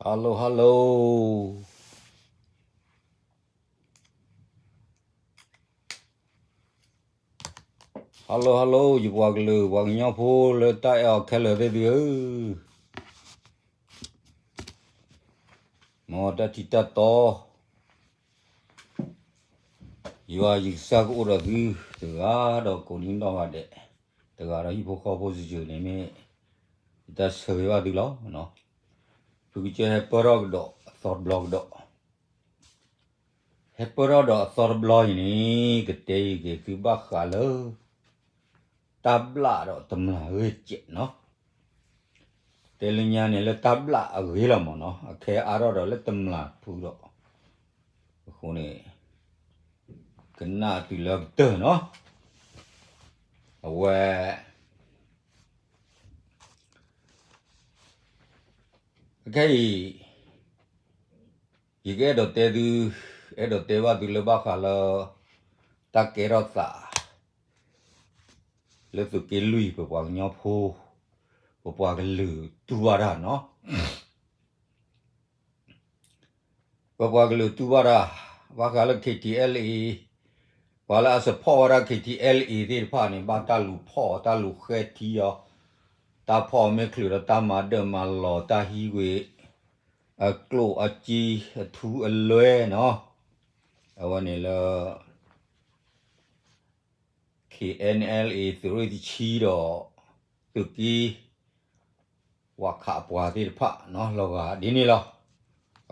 Hello hello hello hello ယပှၤကလုာ်ပှၤကညီဖိလၢတၢ်အဲၣ်အီၤခဲလၢာ်သ့ၣ်သုဧၢ, မ်တၢ်ထံၣ်တၢ်တီ ယွၤယကစၢ်ကအိၣ်ဒီးသု, တဂၤဒီးကိးနံၤနီၢ်ဂၤဒဲး, တဂၤဒီးဟံၣ်ဖိဃီဖိစ့ၢ်ကီးန့ၣ်မ့ၢ် ယတၢ်ဆၢဂ့ၤဘၣ်သုလီၤ. ဖုကစၢၢ်ဟဲပၢၢ်ထီၣ်ကဒီးအသီတဘျီကဒီး, ဟဲပၢၢ်ထီၣ်ဒီးအသီတဘျီအံၤန့ၣ် ကတဲယက့ၤသုဘၣ်ဃးလၢ တၢ်ဘျၣ်ဒီးတမျၢ်ဂ့ၢ်စဲးနီၤ, တဲလၢညါန့ၣ်လၢတၢ်ဘျၣ်အဂ့ၢ်လီၤမ့ၢ်နီၤ, အခဲအါထီၣ်ဒီးလၢတမျၢ်ဖုဒီး, အဃိန့ၣ် ကနၣ်တုၤလၢကတၢၢ်နီၤ, အဝဲ အခဲအံၤ ယကအဲၣ်ဒိးတဲသု, အဲၣ်ဒိးတဲဘၣ်သုလၢဘၣ်ဃးလၢ တၢ်ကဲထီၣ်သး လၢသုးက့လွံၢ် ပပှၤကညီဖိ, ပပှၤကလုာ်တူၢ်ဘၣ်တၢ်နီၤ, ပပှၤကလုာ်တူၢ်ဘၣ်တၢ်, ဘၣ်ဃးလၢ KTLA ပှၤလၢအ support ဝဲဒၣ် KTLA သ့ၣ်တဖၣ်န့ၣ် ဘၣ်တၢ်လူၤဖီၣ် တၢ်လူၤဃဲထံအီၤ, တၢ်ဖီၣ်မ့ၢ်ချုးဒီးတၢ်မၤဒၢၣ်မၤလီၤ တၢ်ဟံးကွံာ်အကျိၣ်အစ့ အထူအလွဲနီၤ, အဝဲန့ၣ်လၢ KNLA သုးရ့ၣ်တဆံဒီး သုးက့ ဝးခးပှၤသ့ၣ်တဖၣ်နီၤ လီၤဂာ်ဒ်န့ၣ်လီၤ.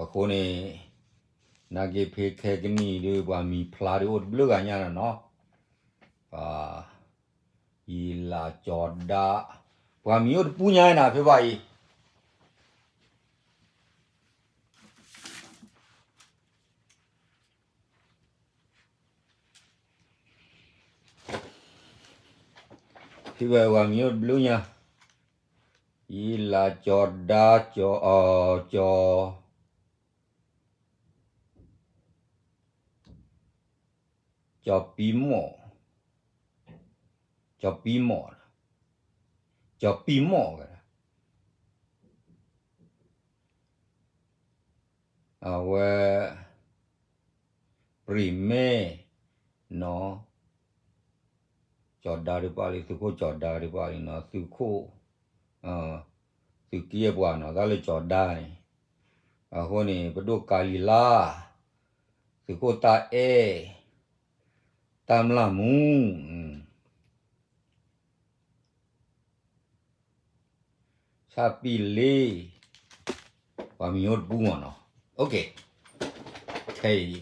အဃိန့ၣ် နာ်က့ဖဲခဲကနံၣ်အံၤဒုး ပှၤမံၤဖျါဒုးအိၣ်တဘျုးဂၤညါနီၤနီၤ, ယံလၤကၠီၤဒါ, ပှၤမံၤအိၣ်တပူၤညါနၤ ဖဲဘၣ်အံၤ ဖဲဘၣ်ပှၤမံၤအိၣ်တဘျုးညါ, ယံလၤကၠီၤဒါ ကၠီၤ အီၤ ကၠီၤ ကၠီၤပံမီၣ်, ကၠီၤပံမီၣ်, ကၠီၤပံမီၣ်, အဝဲ ပြံၢ်မဲၣ်နီၤ, ကၠီၤဒါဒုးပာ်လံ သုးခိၣ်ကၠီၤဒါဒုးပာ်လံနီၤ, သုးခိၣ် သုးက့အပှၤနီၤ တၢ်လၢကၠီၤဒါန့ၣ်, အဃိန့ၣ် ပဒိၣ်ကၤလံၤလါ, သုးခိၣ်တၢ်အဲၣ်, တၢ်မျၢ်မူ ဆၣ်ပံၣ်လ့, ပှၤမံၤအိၣ်တပူၤမးနီၤ, ခဲအံၤ ယ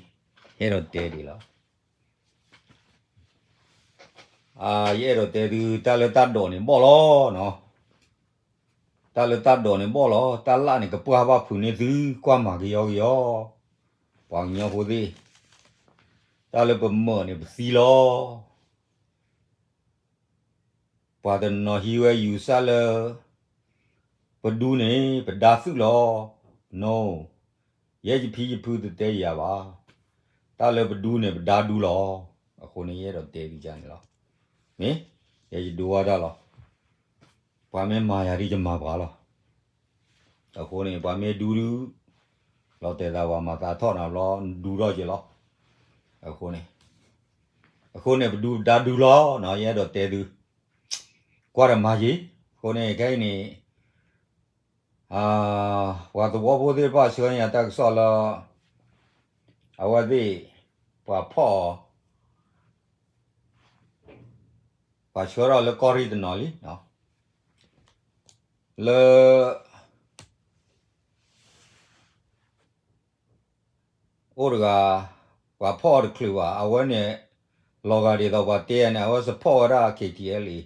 အဲၣ်ဒိးတဲဒ်လီၤ, ယအဲၣ်ဒိးတဲသု တၢ်လၢတၢ်ဒိးန့ၣ်ဘီၣ်လီၤနီၤ, တၢ်လၢတၢ်ဒိးန့ၣ်ဘီၣ်လီၤ, တၢ်လၣ်န့ၣ်ကပှၢ်ဘၣ်ဖုးန့ၢ်သု ကွၢ်မၤကယီကယီ, ပှၤကညီဖိသ့ၣ်, တၢ်လၢပမၢၢ်န့ၣ်ပသံလီၤ. ပှၤတနီၤဟံးဝဲယူၤစၢ်လၢ ပဒူန့ၣ် ပဒါသုးလီၤ, no, ယဲယဖံယဖုတတဲယၤဘၣ်, တၢ်လၢပဒူန့ၣ် ပဒါဒူလီၤ, အဃိန့ၣ် ယအဲၣ်ဒိးတဲဒ်န့ၣ်လီၤ, မ့ၢ် ယဲယဒိဝဲဒၣ်လီၤ, ပှၤမ့ၢ်မၤယၤဒ်ယမၤပှၤလီၤ, အဃိန့ၣ် ပှၤမ့ၢ်ဒူဒုး လီၤတဲာ်သးပှၤမၤသးထီၣ်နၤဘျီ ဒူထီၣ်က့ၤလီၤ, အဃိန့ၣ် အဃိန့ၣ် ပဒူပဒါဒူလီၤနီၤ, ယအဲၣ်ဒိးတဲသု, ကွၢ်တမၤယံၤ, အဃိန့ၣ် ခဲအံၤန့ၣ် ပှၤသဝီဖိသ့ၣ်တဖၣ်ဆှၢန့ၢ်ယၤတၢ်ကစီၣ်လၢ အဝဲသ့ၣ် ပှၤဖီၣ်အီၤ ပှၤဆှၢထီၣ်လၢကီၢ်ရ့ၣ်တနီၤလံ, လၢ အိၣ်တဂၤ ပှၤဖီၣ်အီၤတချုးဘၣ်, အဝဲန့ၣ် လီၤဂာ်ဒ်သိးပှၤတဲန့ၣ် အဝဲ support ဝဲဒၣ် KTLA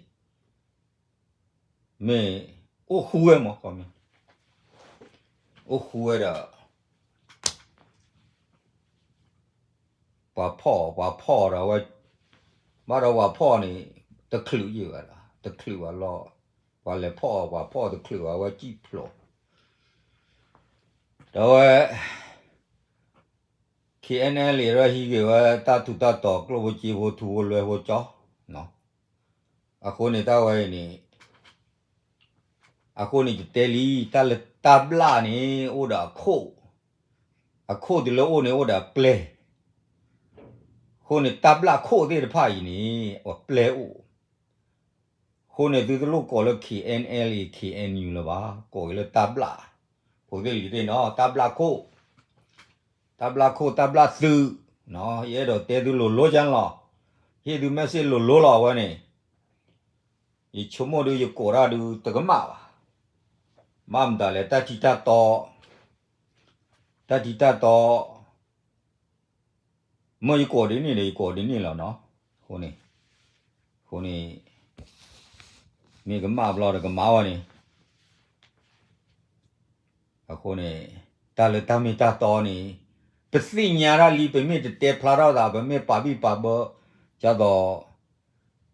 မ့ၢ်အိၣ်ဃူဝဲမး, အိၣ်ဃူဝဲဒီး ပှၤဖီၣ် ပှၤဖီၣ်ဒီးဝဲ, ဘၣ်ဒီးပှၤဖီၣ်န့ၣ် တချုးယံၤဘၣ်ဒီး တချုးဘၣ်လီၤ, ပှၤလဲၤဖီၣ် ပှၤဖီၣ်တချုးဘၣ် ဝဲစံၣ်ဖျိး, ဒီးဝဲ KNLA ဒီးဟံးက့ၤဝဲတၢ်ထူးတၢ်တီၤ ကျိၣ်ဖိစ့ဖိ ထူဖိလွဲဖိကၠီ, အဃိန့ၣ်တၢ်ဝဲအံၤန့ၣ် အဃိန့ၣ်ယတဲလံ တၢ်လၢ တၢ်ဘျၣ်န့ၣ် အိၣ်ဒီးအခိၣ်, အခိၣ်တုၤလၢအိၣ်န့ၣ်အိၣ်ဒီးအပျဲၢ်, အဃိန့ၣ် တၢ်ဘျၣ်ခိၣ်သ့ၣ်တဖၣ်အံၤန့ၣ် အပျဲၢ်အိၣ်, အဃိန့ၣ် သုတလိၣ်ကိးလၢ K N L A K N U လၢၤဘၣ်, ကိးက့ၤလၢတၢ်ဘျၣ်, ဖိသ့ၣ်လံၤသ့ၣ်နီၤ တၢ်ဘျၣ်ခိၣ်, တၢ်ဘျၣ်ခိၣ် တၢ်ဘျၣ်သုး, ယအဲၣ်ဒိးတဲသုလိၤလိၤကၠၢ်လီၤ, ဟ့ၣ်သု message လိၤလိၤလီၤအဝဲန့ၣ်, ယဆိကမိၣ်ဒုးယကိးတၢ်ဒုးတကမၣ်ဘၣ်, ဘၣ်မတၤလဲၣ် တၢ်ထံတၢ်တီ, တၢ်ထံတၢ်တီ မ့ၢ်ယကိးဒ်န့ၣ်ဒီး ယကိးဒ်န့ၣ်လီၤနီၤ, အဃိန့ၣ်, အဃိန့ၣ်, မ့ၢ်ကမၣ်ဘျီဒီးကမၣ်ဝဲန့ၣ်, အဃိန့ၣ်, တၢ်လၢတၢ်မ့ၢ်တၢ်တီန့ၣ်, ပသ့ၣ်ညါတၢ်လံ ပမ့ၢ်တတဲဖျါထီၣ်သး ပမ့ၢ်ပာ်ဘံၣ်ပာ်ဘၢ, ဒ်သိး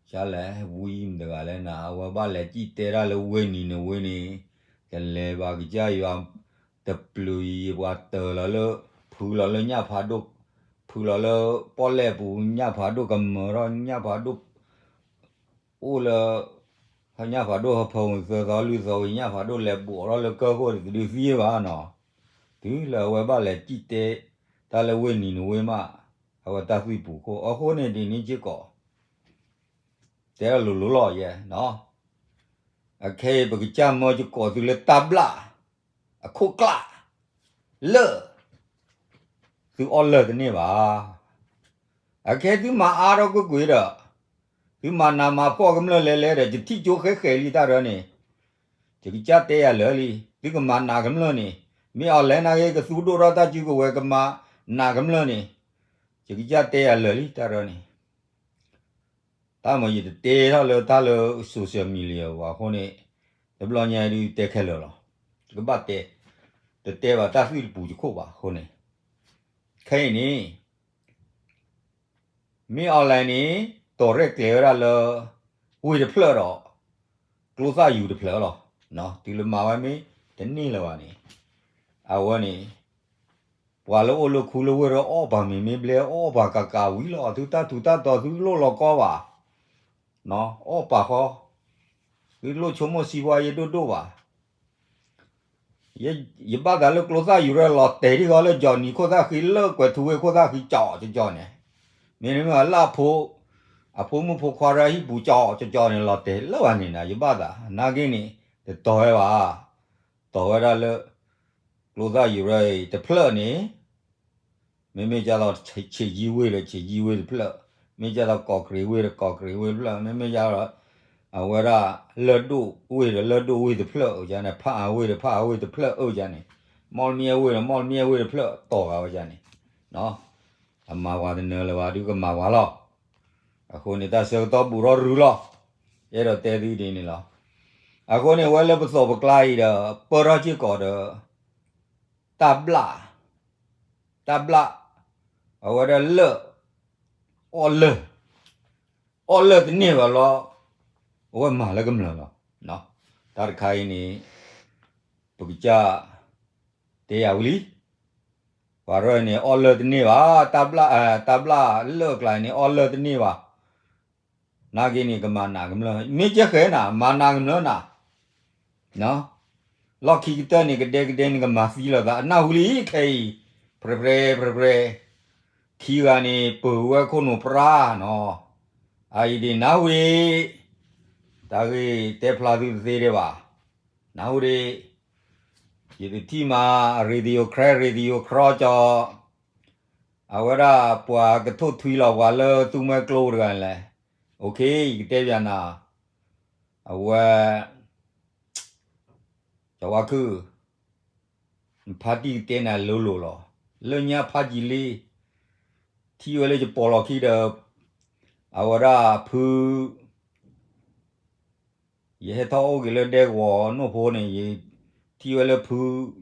ကလဲၣ် ဝံမတဂၤလဲၣ်နၤ အဝဲဘၣ်လဲၤစံၣ်တဲတၢ်လၢဝ့ၢ်နံၤနဝ့န့ၣ်, ကလဲၤဘၣ်ကစၢ်ယွၤ, တပျုၤယံၤပှၤတၢၤလီၤလၢ, ဖုလီၤလၢညၣ်ဖးဒိၣ်, ဖုလီၤလၢပီၣ်လဲၣ်ပူၤ ညၣ်ဖးဒိၣ်ကမၢထီၣ် ညၣ်ဖးဒိၣ်, အိၣ်လၢ, ညၣ်ဖးဒိၣ်ဟၢဖၢမုၢ်သၢသီလွံၢ်သီဝံၤ ညၣ်ဖးဒိၣ်လဲၤဘူးအီၤထီၣ်လၢကၢၢ်ခိၣ်တဒုးသံဘၣ်နီၤ, တုၤလၢအဝဲဘၣ်လဲၤစံၣ်တဲ, တၢ်လၢဝ့ၢ်နံၤနဝ့မး, အဝဲတၢ်သွံၣ်ပူၤခိၣ် အဃိန့ၣ်ဒ်န့ၣ်စ့ၢ်ကီး တဲဒၣ်လိၤလိၤလီၤယဲ, အခဲအံၤ ပကစၢ်မၢယကိးသုလၢတၢ်ဘျၣ်, အခိၣ်ကျၢ်, လၢၢ်, သုအီၣ်လၢၢ်တန့ၢ်ဘၣ်, အခဲသုမၤအါထီၣ်ကွ့ၢ်ကွ့ၢ်ဒီး, သုမၤနးမၤဖှီၣ်ကမျၢၢ်လဲၤလဲၤဒီး ယထံၣ်ကၠိဃဲဃဲးလံတၢ်ရၢန့ၣ်, ယကစၢ်တဲယၤလၢာ်လံ သုကမၤနးကမျၢၢ်န့ၣ်, မ့ၢ်အီၤလဲၤနာ်က့ ကသူဒိၣ်ထီၣ်တၢ်စုကဝဲၤကမၤနးကမျၢၢ်န့ၣ်, ယကစၢ်တဲယၤလၢာ်လံတၢ်ရၢန့ၣ် တၢ်မၤယတတဲထီၣ်လၢတၢ်လၢ social media ဘၣ်အဃိန့ၣ်, တဘျီညါဒုးတဲခဲလၢာ်လီၤ, ယကဘၣ်တဲ, တတဲဘၣ်တၢ်သွံၣ်တပူၤယခိၣ်ဘၣ်အဃိန့ၣ်, ခဲအံၤန့ၣ်, မ့ၢ်အီၤလဲၤန့ၣ်, တီၤရဲၣ်ကျဲၤဝဲဒၣ်လၢ, ဝ့ၢ်တဖျၢၣ်ဒီး, ကျိသၣ်ယူၤတဖျၢၣ်လီၤ, တုၤလၢမၤဝဲမ့ၢ်တန့ၢ်လၢၤဘၣ်န့ၣ်, အဝဲန့ၣ် ပှၤလၢအိၣ်လၢခူလၢဝ့ၢ်ဒီးအီၣ်ပာ်မ့ၢ်မ့ၢ်ဘျဲအီၣ်ပာ်ကးကးဝံၤလီၤ သုတၢ်ထူးတၢ်တီၤသုလိၣ်လီၤကီဘၣ်, အီၣ်ပာ်ဃီ, သုလိၣ်ဆိကမိၣ်စံးပှၤယဲဒိၣ်ဒိၣ်ဘၣ်, ယဘၣ်သးလၢကျိသၣ်ယူၤရၢလီၤတဲာ်ဒံးဃီလၢ Johnny ခိၣ်သၣ်ဃံလၢကွဲၤထူဝ့ၣ်ခိၣ်သၣ်ဃံကၠီကၠီန့ၣ်, မ့တမ့ၢ်လၢအဖိ, အဖိမုၣ်ဖိခွါရၢဟံၣ်ပူၤကၠီကၠီန့ၣ် လီၤတဲာ်လၢၤဘၣ်န့ၣ်နၤ ယဘၣ်သး နာ်က့န့ၣ်, တတီၤဝဲဘၣ်, တီၤဝဲဒၣ်လၢ ကျိသၣ်ယူၤရၢအံၤတဖျၢၣ်န့ၣ်, မ့မ့ၢ်ဒ်သိး ဆံးကၠံဝ့ၢ်ဒီးဆံးကၠံဝ့ၢ်တဖျၢၣ်, မ့ၢ်ဒ်သိးကီးကြံးဝ့ၢ်ဒီးကီးကြံးဝ့ၢ်တဖျၢၣ်, မ့မ့ၢ်ဒ်သိး အဝဲဒၣ် လၢၢ်ဒိၣ်ဝ့ၢ်ဒီးလၢၢ်ဒိၣ်ဝ့ၢ်တဖျၢၣ်အကန့ၣ်, ဖးအါဝ့ၢ်ဒီးဖးအါဝ့ၢ်တဖျၢၣ်အကန့ၣ်, မီၣ်လမံၣ်အဝ့ၢ်ဒီးမီၣ်လမံၣ်အဝ့ၢ်တဖျၢၣ်တီၤဂၤဝဲကန့ၣ်, အမၤဝၤတနၢၤလၢၤဘၣ်ဒုးကမၤဝၤလီၤ, အဃိန့ၣ် တၢ်ဆၢကတီၢ်ဘူးထီၣ်ရုၤလီၤ, အဲၣ်ဒိးတဲသုဒ်န့ၣ်လီၤ, အဃိန့ၣ် အဝဲလၢပသိးပကျါအံၤဒီး ပၢၢ်ထီၣ်စ့ၢ်ကီးဒီး တၢ်ဘျၣ်, တၢ်ဘျၣ်, အဝဲဒၣ်လၢၢ်, အီၣ်လၢၢ်, အီၣ်လၢၢ်တန့ၢ်ဘၣ်လီၤ, အဝဲမၤလၢကမျၢၢ်လီၤ, တၢ်တခါအံၤန့ၣ်, ပကစၢ်, တဲယၤဝံၤလံ, ပှၤရၢန့ၣ် အီၣ်လၢၢ်တန့ၢ်ဘၣ်, တၢ်ဘျၣ်, တၢ်ဘျၣ်လၢၢ်ကျါန့ၣ် အီၣ်လၢၢ်တန့ၢ်ဘၣ် နာ်က့န့ၣ် ကမၤနးကမျၢၢ်, မ့ၢ်ကဲဃဲၤနၤ မၤနးကမျၢၢ်နၤ, လီၢ်ခံကတၢၢ်န့ၣ် ကဒဲကဒဲန့ၣ် ကမၤသံလိာ်သး အနၢ်ဟူလံခဲအံၤ, ဖြဲဖြဲ, ဖြဲဖြဲ, ခံဂၤန့ၣ် ပၢၤဝဲခိၣ်နူာ်ပြါနီၤ, အအံၤဒ်နၢ်ဟူဒံး, တၢ်ဂ့ၢ်တဲဖျါသုတသ့ဒံးဘၣ်, နၢ်ဟူဒံး, ယတထံၣ်မး radio crack radio crack ကၠီ အဝဲဒၣ်ပှၤကထိၣ်ထွံလီၤပှၤလၢသူမှဲကျိတဂၤန့ၣ်လဲၣ်, အိၣ်ခ့ ယကတဲပျးနၤ, အဝဲ ကၠီဝါခုၣ်, နဖါတံၢ်ကတဲနၤလိၤလိၤလီၤ, လၢညါဖးကံလံ, ထံၣ်ဝဲလၢယပိာ်လီၤခံဒီး, အဝဲဒၣ်ဖု ယဟဲထီၣ်အိၣ်က့ၤလၢဒဲကဝီၤနိၣ်ဖိန့ၣ်, ယထံၣ်ဝဲလၢဖု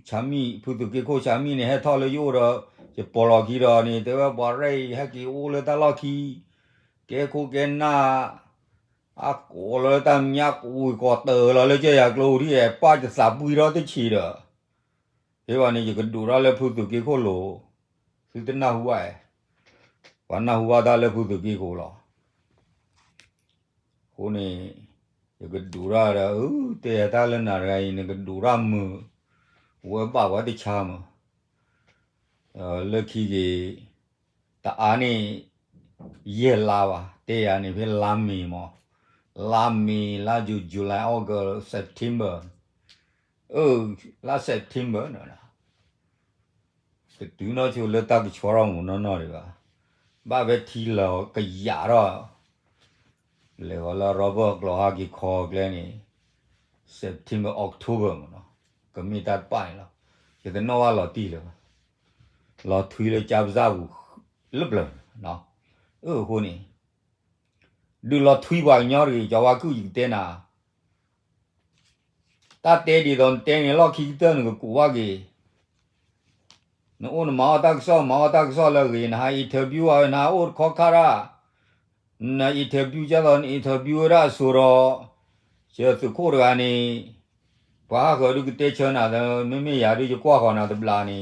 ဆါမံၣ်, ဖုသုးက့ခိၣ်ဆါမံၣ်န့ၣ် ဟဲထီၣ်လၢယအိၣ်ဒီး, ယပိာ်လီၤခံဒီးန့ၣ် တဲဝဲပှၤရဲၣ်အံၤ ဟဲက့ၤအိၣ်လၢတၢ်လီၢ်ခံ, ကဲခိၣ်ကဲနၢ်, အကိးလီၤလၢတၢ်မညါ ကဝံၤကီးတၢၢ်လီၤလၢကစၢ်ယွၤကျိထံၣ်, ပၢ်ယသးပှံထီၣ်တဆံးဒီး ဖဲဘၣ်န့ၣ် ယကဒိးတၢ်လၢဖုသုးက့ခိၣ်လိၤ, သုတနၢ်ဟူဘၣ်, ပှၤနၢ်ဟူဘၣ်တၢ်လၢဖုသုးက့ခိၣ်လီၤ. အဃိန့ၣ် ယကဒိးတၢ်ဒီး တဲတၢ်လၢနၤတဂၤအံၤ နကဒိးတၢ်မုာ်, ဝဲဘၣ်ဝဲတဆါမး, လၢခံက့ၤ တအါန့ၣ် ယဲၢ်လါဘၣ်, တဲယၤန့ၣ်ဖဲလါမ့ၤမး, လါမ့ၤ လါယူၤ July August September, အၢ လါ September န့ၣ် တတုၤနီၢ်ဆိလၢတၢ်ကဆှီထီၣ်မူနီၢ်နီၢ်ဒံးဘၣ်, ဘၣ်ဖဲထံလီၤကယာ်ထီၣ် လဲၤဃီၤလၢ Robert ကျိၤဟါက့ၤခီကျဲန့ၣ် September October မးနီၤ, ကမ့ၢ်တၢ်တပၣ်န့ၣ်လီၤ. ယတနီၣ်ဘၣ်လီၤတံၢ်လၢၤဘၣ်, လီၤထွံလၢကၠါပစၢ်ပူၤလၢပျၢၤ, အၢ အဃိန့ၣ် ဒုးလီၤထွံပှၤကညီတဂ့ၤ, ကၠီၤဝါကုၢ် ယကတဲနၤ တၢ်တဲဒ်သိးနတဲန့ၣ် လီၢ်ခံကတၢၢ်နကကိးဘၣ်က့ၤ, နအိၣ်နမၤအီၣ်တၢ်ကစီၣ် မၤအီၣ်တၢ်ကစီၣ်လၢအဂ့ၤ, နဟး interview အီၤ နဟးအိၣ်တခီခါတၢ်, န interview ကသိး န interview ဝဲဒၣ်အစိၤဒီး ယသုးခိၣ်တဂၤန့ၣ် ပှၤဟးဃၢၤဒုးကတဲဆၢနၤဒီး မ့မ့ၢ်ယၤဒုးယကွၢ်ဃီၤနၤတဘျီန့ၣ်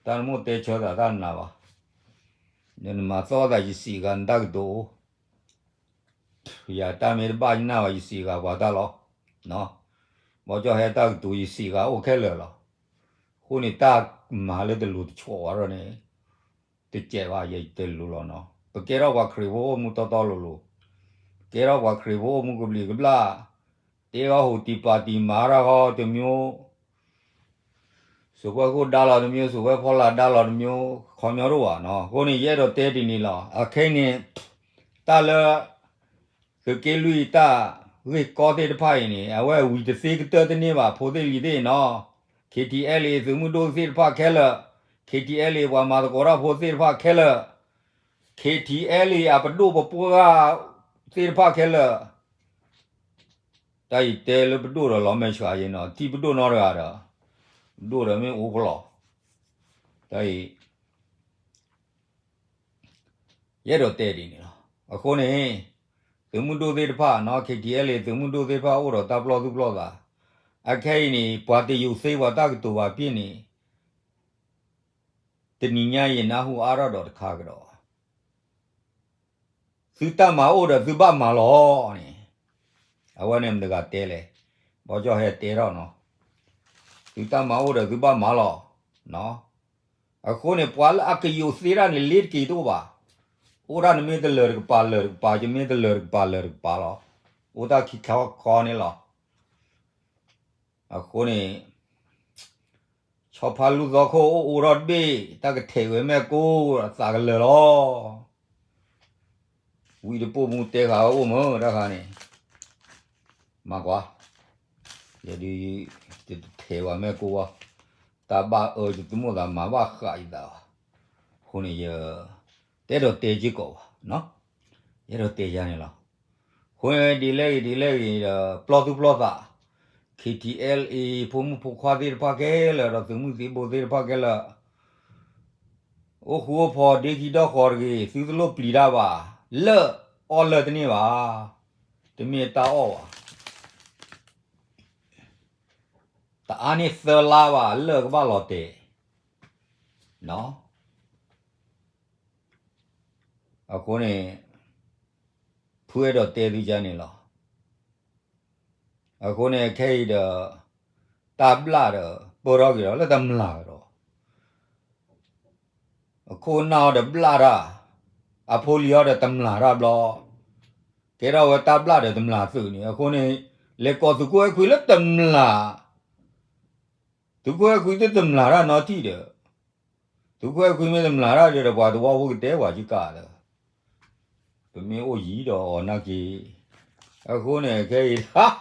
တၢ်နမိၣ်တဲဆၢသးတၢ်နၤဘၣ်, နမၤသီသးယစံးဂၤနတၢ်ကတိၤ, ယၤတၢ်မ့ၢ်တဘၣ်ယနၢ်ဘၣ် ယစံးဂၤပှၤတၢ်လီၤ. ဘီကၠီၣ်ဟဲတၢ်ကတိၤ ယစံးဂၤအိၣ်ခဲလၢာ်လီၤ. အဃိန့ၣ်တၢ်မၤလၢတလိၤတဆီးဝဲဒီးန့ၣ် တစဲးဘၣ် ယတဲလိၤလီၤနီၤ. ပကဲထီၣ်ပှၤခရံာ်ဖိအိၣ်မူတီတီလိၤလိၤ, ပကဲထီၣ်ပှၤခရံာ်ဖိအိၣ်မူကဘျံးကဘျၣ်, တဲဂီၢ်ဟူးတံၢ်ပာ်တံၢ်မၤတၢ်ဃီတမျိုး စူးဝဲခိၣ်ဒါလီၤတမျိုး, စူးဝဲဖီလာ်ဒါလီၤတမျိုး, ခီပညီတအိၣ်ဘၣ်နီၤ. အဃိန့ၣ် ယအဲၣ်ဒိးတဲဒ်န့ၣ်လီၤ. အခဲအံၤန့ၣ် တၢ်လၢ သုးက့လွံၢ်တၢ်ဂ့ၢ်ကီသ့ၣ်တဖၣ်အံၤန့ၣ် အဝဲဝံၤတသ့ကတၢၢ်တန့ၢ်ဘၣ် ဖိသ့ၣ်လံၤသ့ၣ်နီၤ. K T L A သုးမုၢ်ဒိၣ်သ့ၣ်တဖၣ်ခဲလၢာ်, K T L A ပှၤမၤသကိးတၢ်ဖိသ့ၣ်တဖၣ်ခဲလၢာ်, K T L A အပဒိၣ်ပပှၢ်သ့ၣ်တဖၣ်ခဲလၢာ် တၢ်အံၤတဲလၢပဒိၣ်ဒီးလီၤမဲာ်ဆှးယဲနီၤ, ထံၣ်ပဒိၣ်နီတဂၤဒီး ပဒိၣ်ဒီးမ့ၢ်အိၣ်ဖျီၣ်, တၢ်အံၤ ယအဲၣ်ဒိးတဲဒ်န့ၣ်လီၤ. အဃိန့ၣ် သုးမုၢ်ဒိၣ်သ့ၣ်တဖၣ်နီၤ, K T L A သုးမုၢ်ဒိၣ်သ့ၣ်တဖၣ်အိၣ်ဒီးတၢ်ပျီသူၣ်ပျီသး, အခဲအံၤန့ၣ် ပှၤတယုးသ့ပှၤတၢ်ကတိၤဘၣ်ပ့ၢ်န့ၣ် တနံၤညါအံၤနၢ်ဟူအါထီၣ်ဒီးတခါကဒီး သုတၢ်မၤအိၣ်ဒီးသုဘၣ်မၤလီၤန့ၣ်, အဝဲန့ၣ်မတၤတဂၤတဲလဲၣ်, ဘီကၠီၣ်ဟဲတဲထီၣ်နီၤ, သုတၢ်မၤအိၣ်ဒီးသုဘၣ်မၤလီၤ, အဃိန့ၣ် ပှၤလၢအကယိးသ့တၢ်န့ၣ် လ့တက့ၤတအိၣ်ဘၣ်, အိၣ်ဒၣ်နမ့ၢ်တလၢာ်တကပၤလၢာ်တကပၤ, ယမ့ၢ်တလၢာ်တကပၤလၢာ်တကပၤလီၤ, အိၣ်တၢ်ခံခီခီန့ၣ်လီၤ. အဃိန့ၣ် ဆီဖါလူၢ်သီခိၣ်အိၣ်အိၣ်ထီၣ်တဘ့ၣ် တၢ်ကထဲးဝဲမဲာ်ကိၢ် အသးကလၢာ်လီၤ. ဝံတပိာ်မူတဲဃာ်ဝဲအိၣ်မးတၢ်ခါန့ၣ်, မၤကွၢ်, ယဒုး တထဲးဝဲမဲာ်ကိၢ်ဘၣ်, တၢ်ဘၣ်အၢယတမိၣ်သးမၤဘၣ်ဃးယသးဘၣ်, အဃိန့ၣ်ယ တအဲၣ်ဒိးတဲစ့ၢ်ကီးဘၣ်, ယအဲၣ်ဒိးတဲယၤန့ၣ်လီၤ. အဃိန့ၣ်ဒ်လဲၣ်ဂ့ၤဒ်လဲၣ်ဂ့ၤဒီး ပျီသူၣ်ပျီသး K T L A ဖိမုၣ်ဖိခွါသ့ၣ်တဖၣ်ခဲလၢာ် ဒီးသုးမုၢ်သံၣ်ဘိသ့ၣ်တဖၣ်ခဲလၢာ် အိၣ်ဃူအိၣ်ဖိးဒ့ခံဒီၣ်ဃီတဂ့ၤ, သုတလိၣ်ပျံၤတၢ်ဘၣ်, လၢၢ်အီၣ်လၢၢ်တန့ၢ်ဘၣ်, တမ့ၢ်တၢ်အီၣ်ဘၣ်, တအါန့ၢ်သၢလါဘၣ် လၢၢ်ကဘၣ်လီၤတဲာ်, အဃိန့ၣ် ဖုအဲၣ်ဒိးတဲသုကါန့ၣ်လီၤ. အဃိန့ၣ်ခဲအံၤဒီး တၢ်ဘျၣ်ဒီး ပၢၢ်ထီၣ်က့ၤဒီးလၢတမျၢ်ကဒီး, အခိၣ်နၢ်အီၤဒီးဘျၣ်တၢ်, အဖိလံၤအီၤဒီးတမျၢ်တၢ်ဘျီ, ကဲထီၣ်ဝဲတၢ်ဘျၣ်ဒီးတမျၢ်သုးန့ၣ်, အဃိန့ၣ် လဲၤကိးသုးခိၣ်အဲၣ်ခွံလၢတမျၢ် သုးခိၣ်အဲၣ်ခွံသ့ၣ်တမျၢ်တၢ်နီတထံၣ်ဒီး, သုးခိၣ်အဲၣ်ခွံမ့ၢ်တမျၢ်တၢ်ဒီး ပှၤသဝီဖိကတဲပှၤကကးဒီး, ပမ့ၢ်အိၣ်ယံၤဒီးအီၤနာ်က့, အဃိန့ၣ်ခဲအံၤ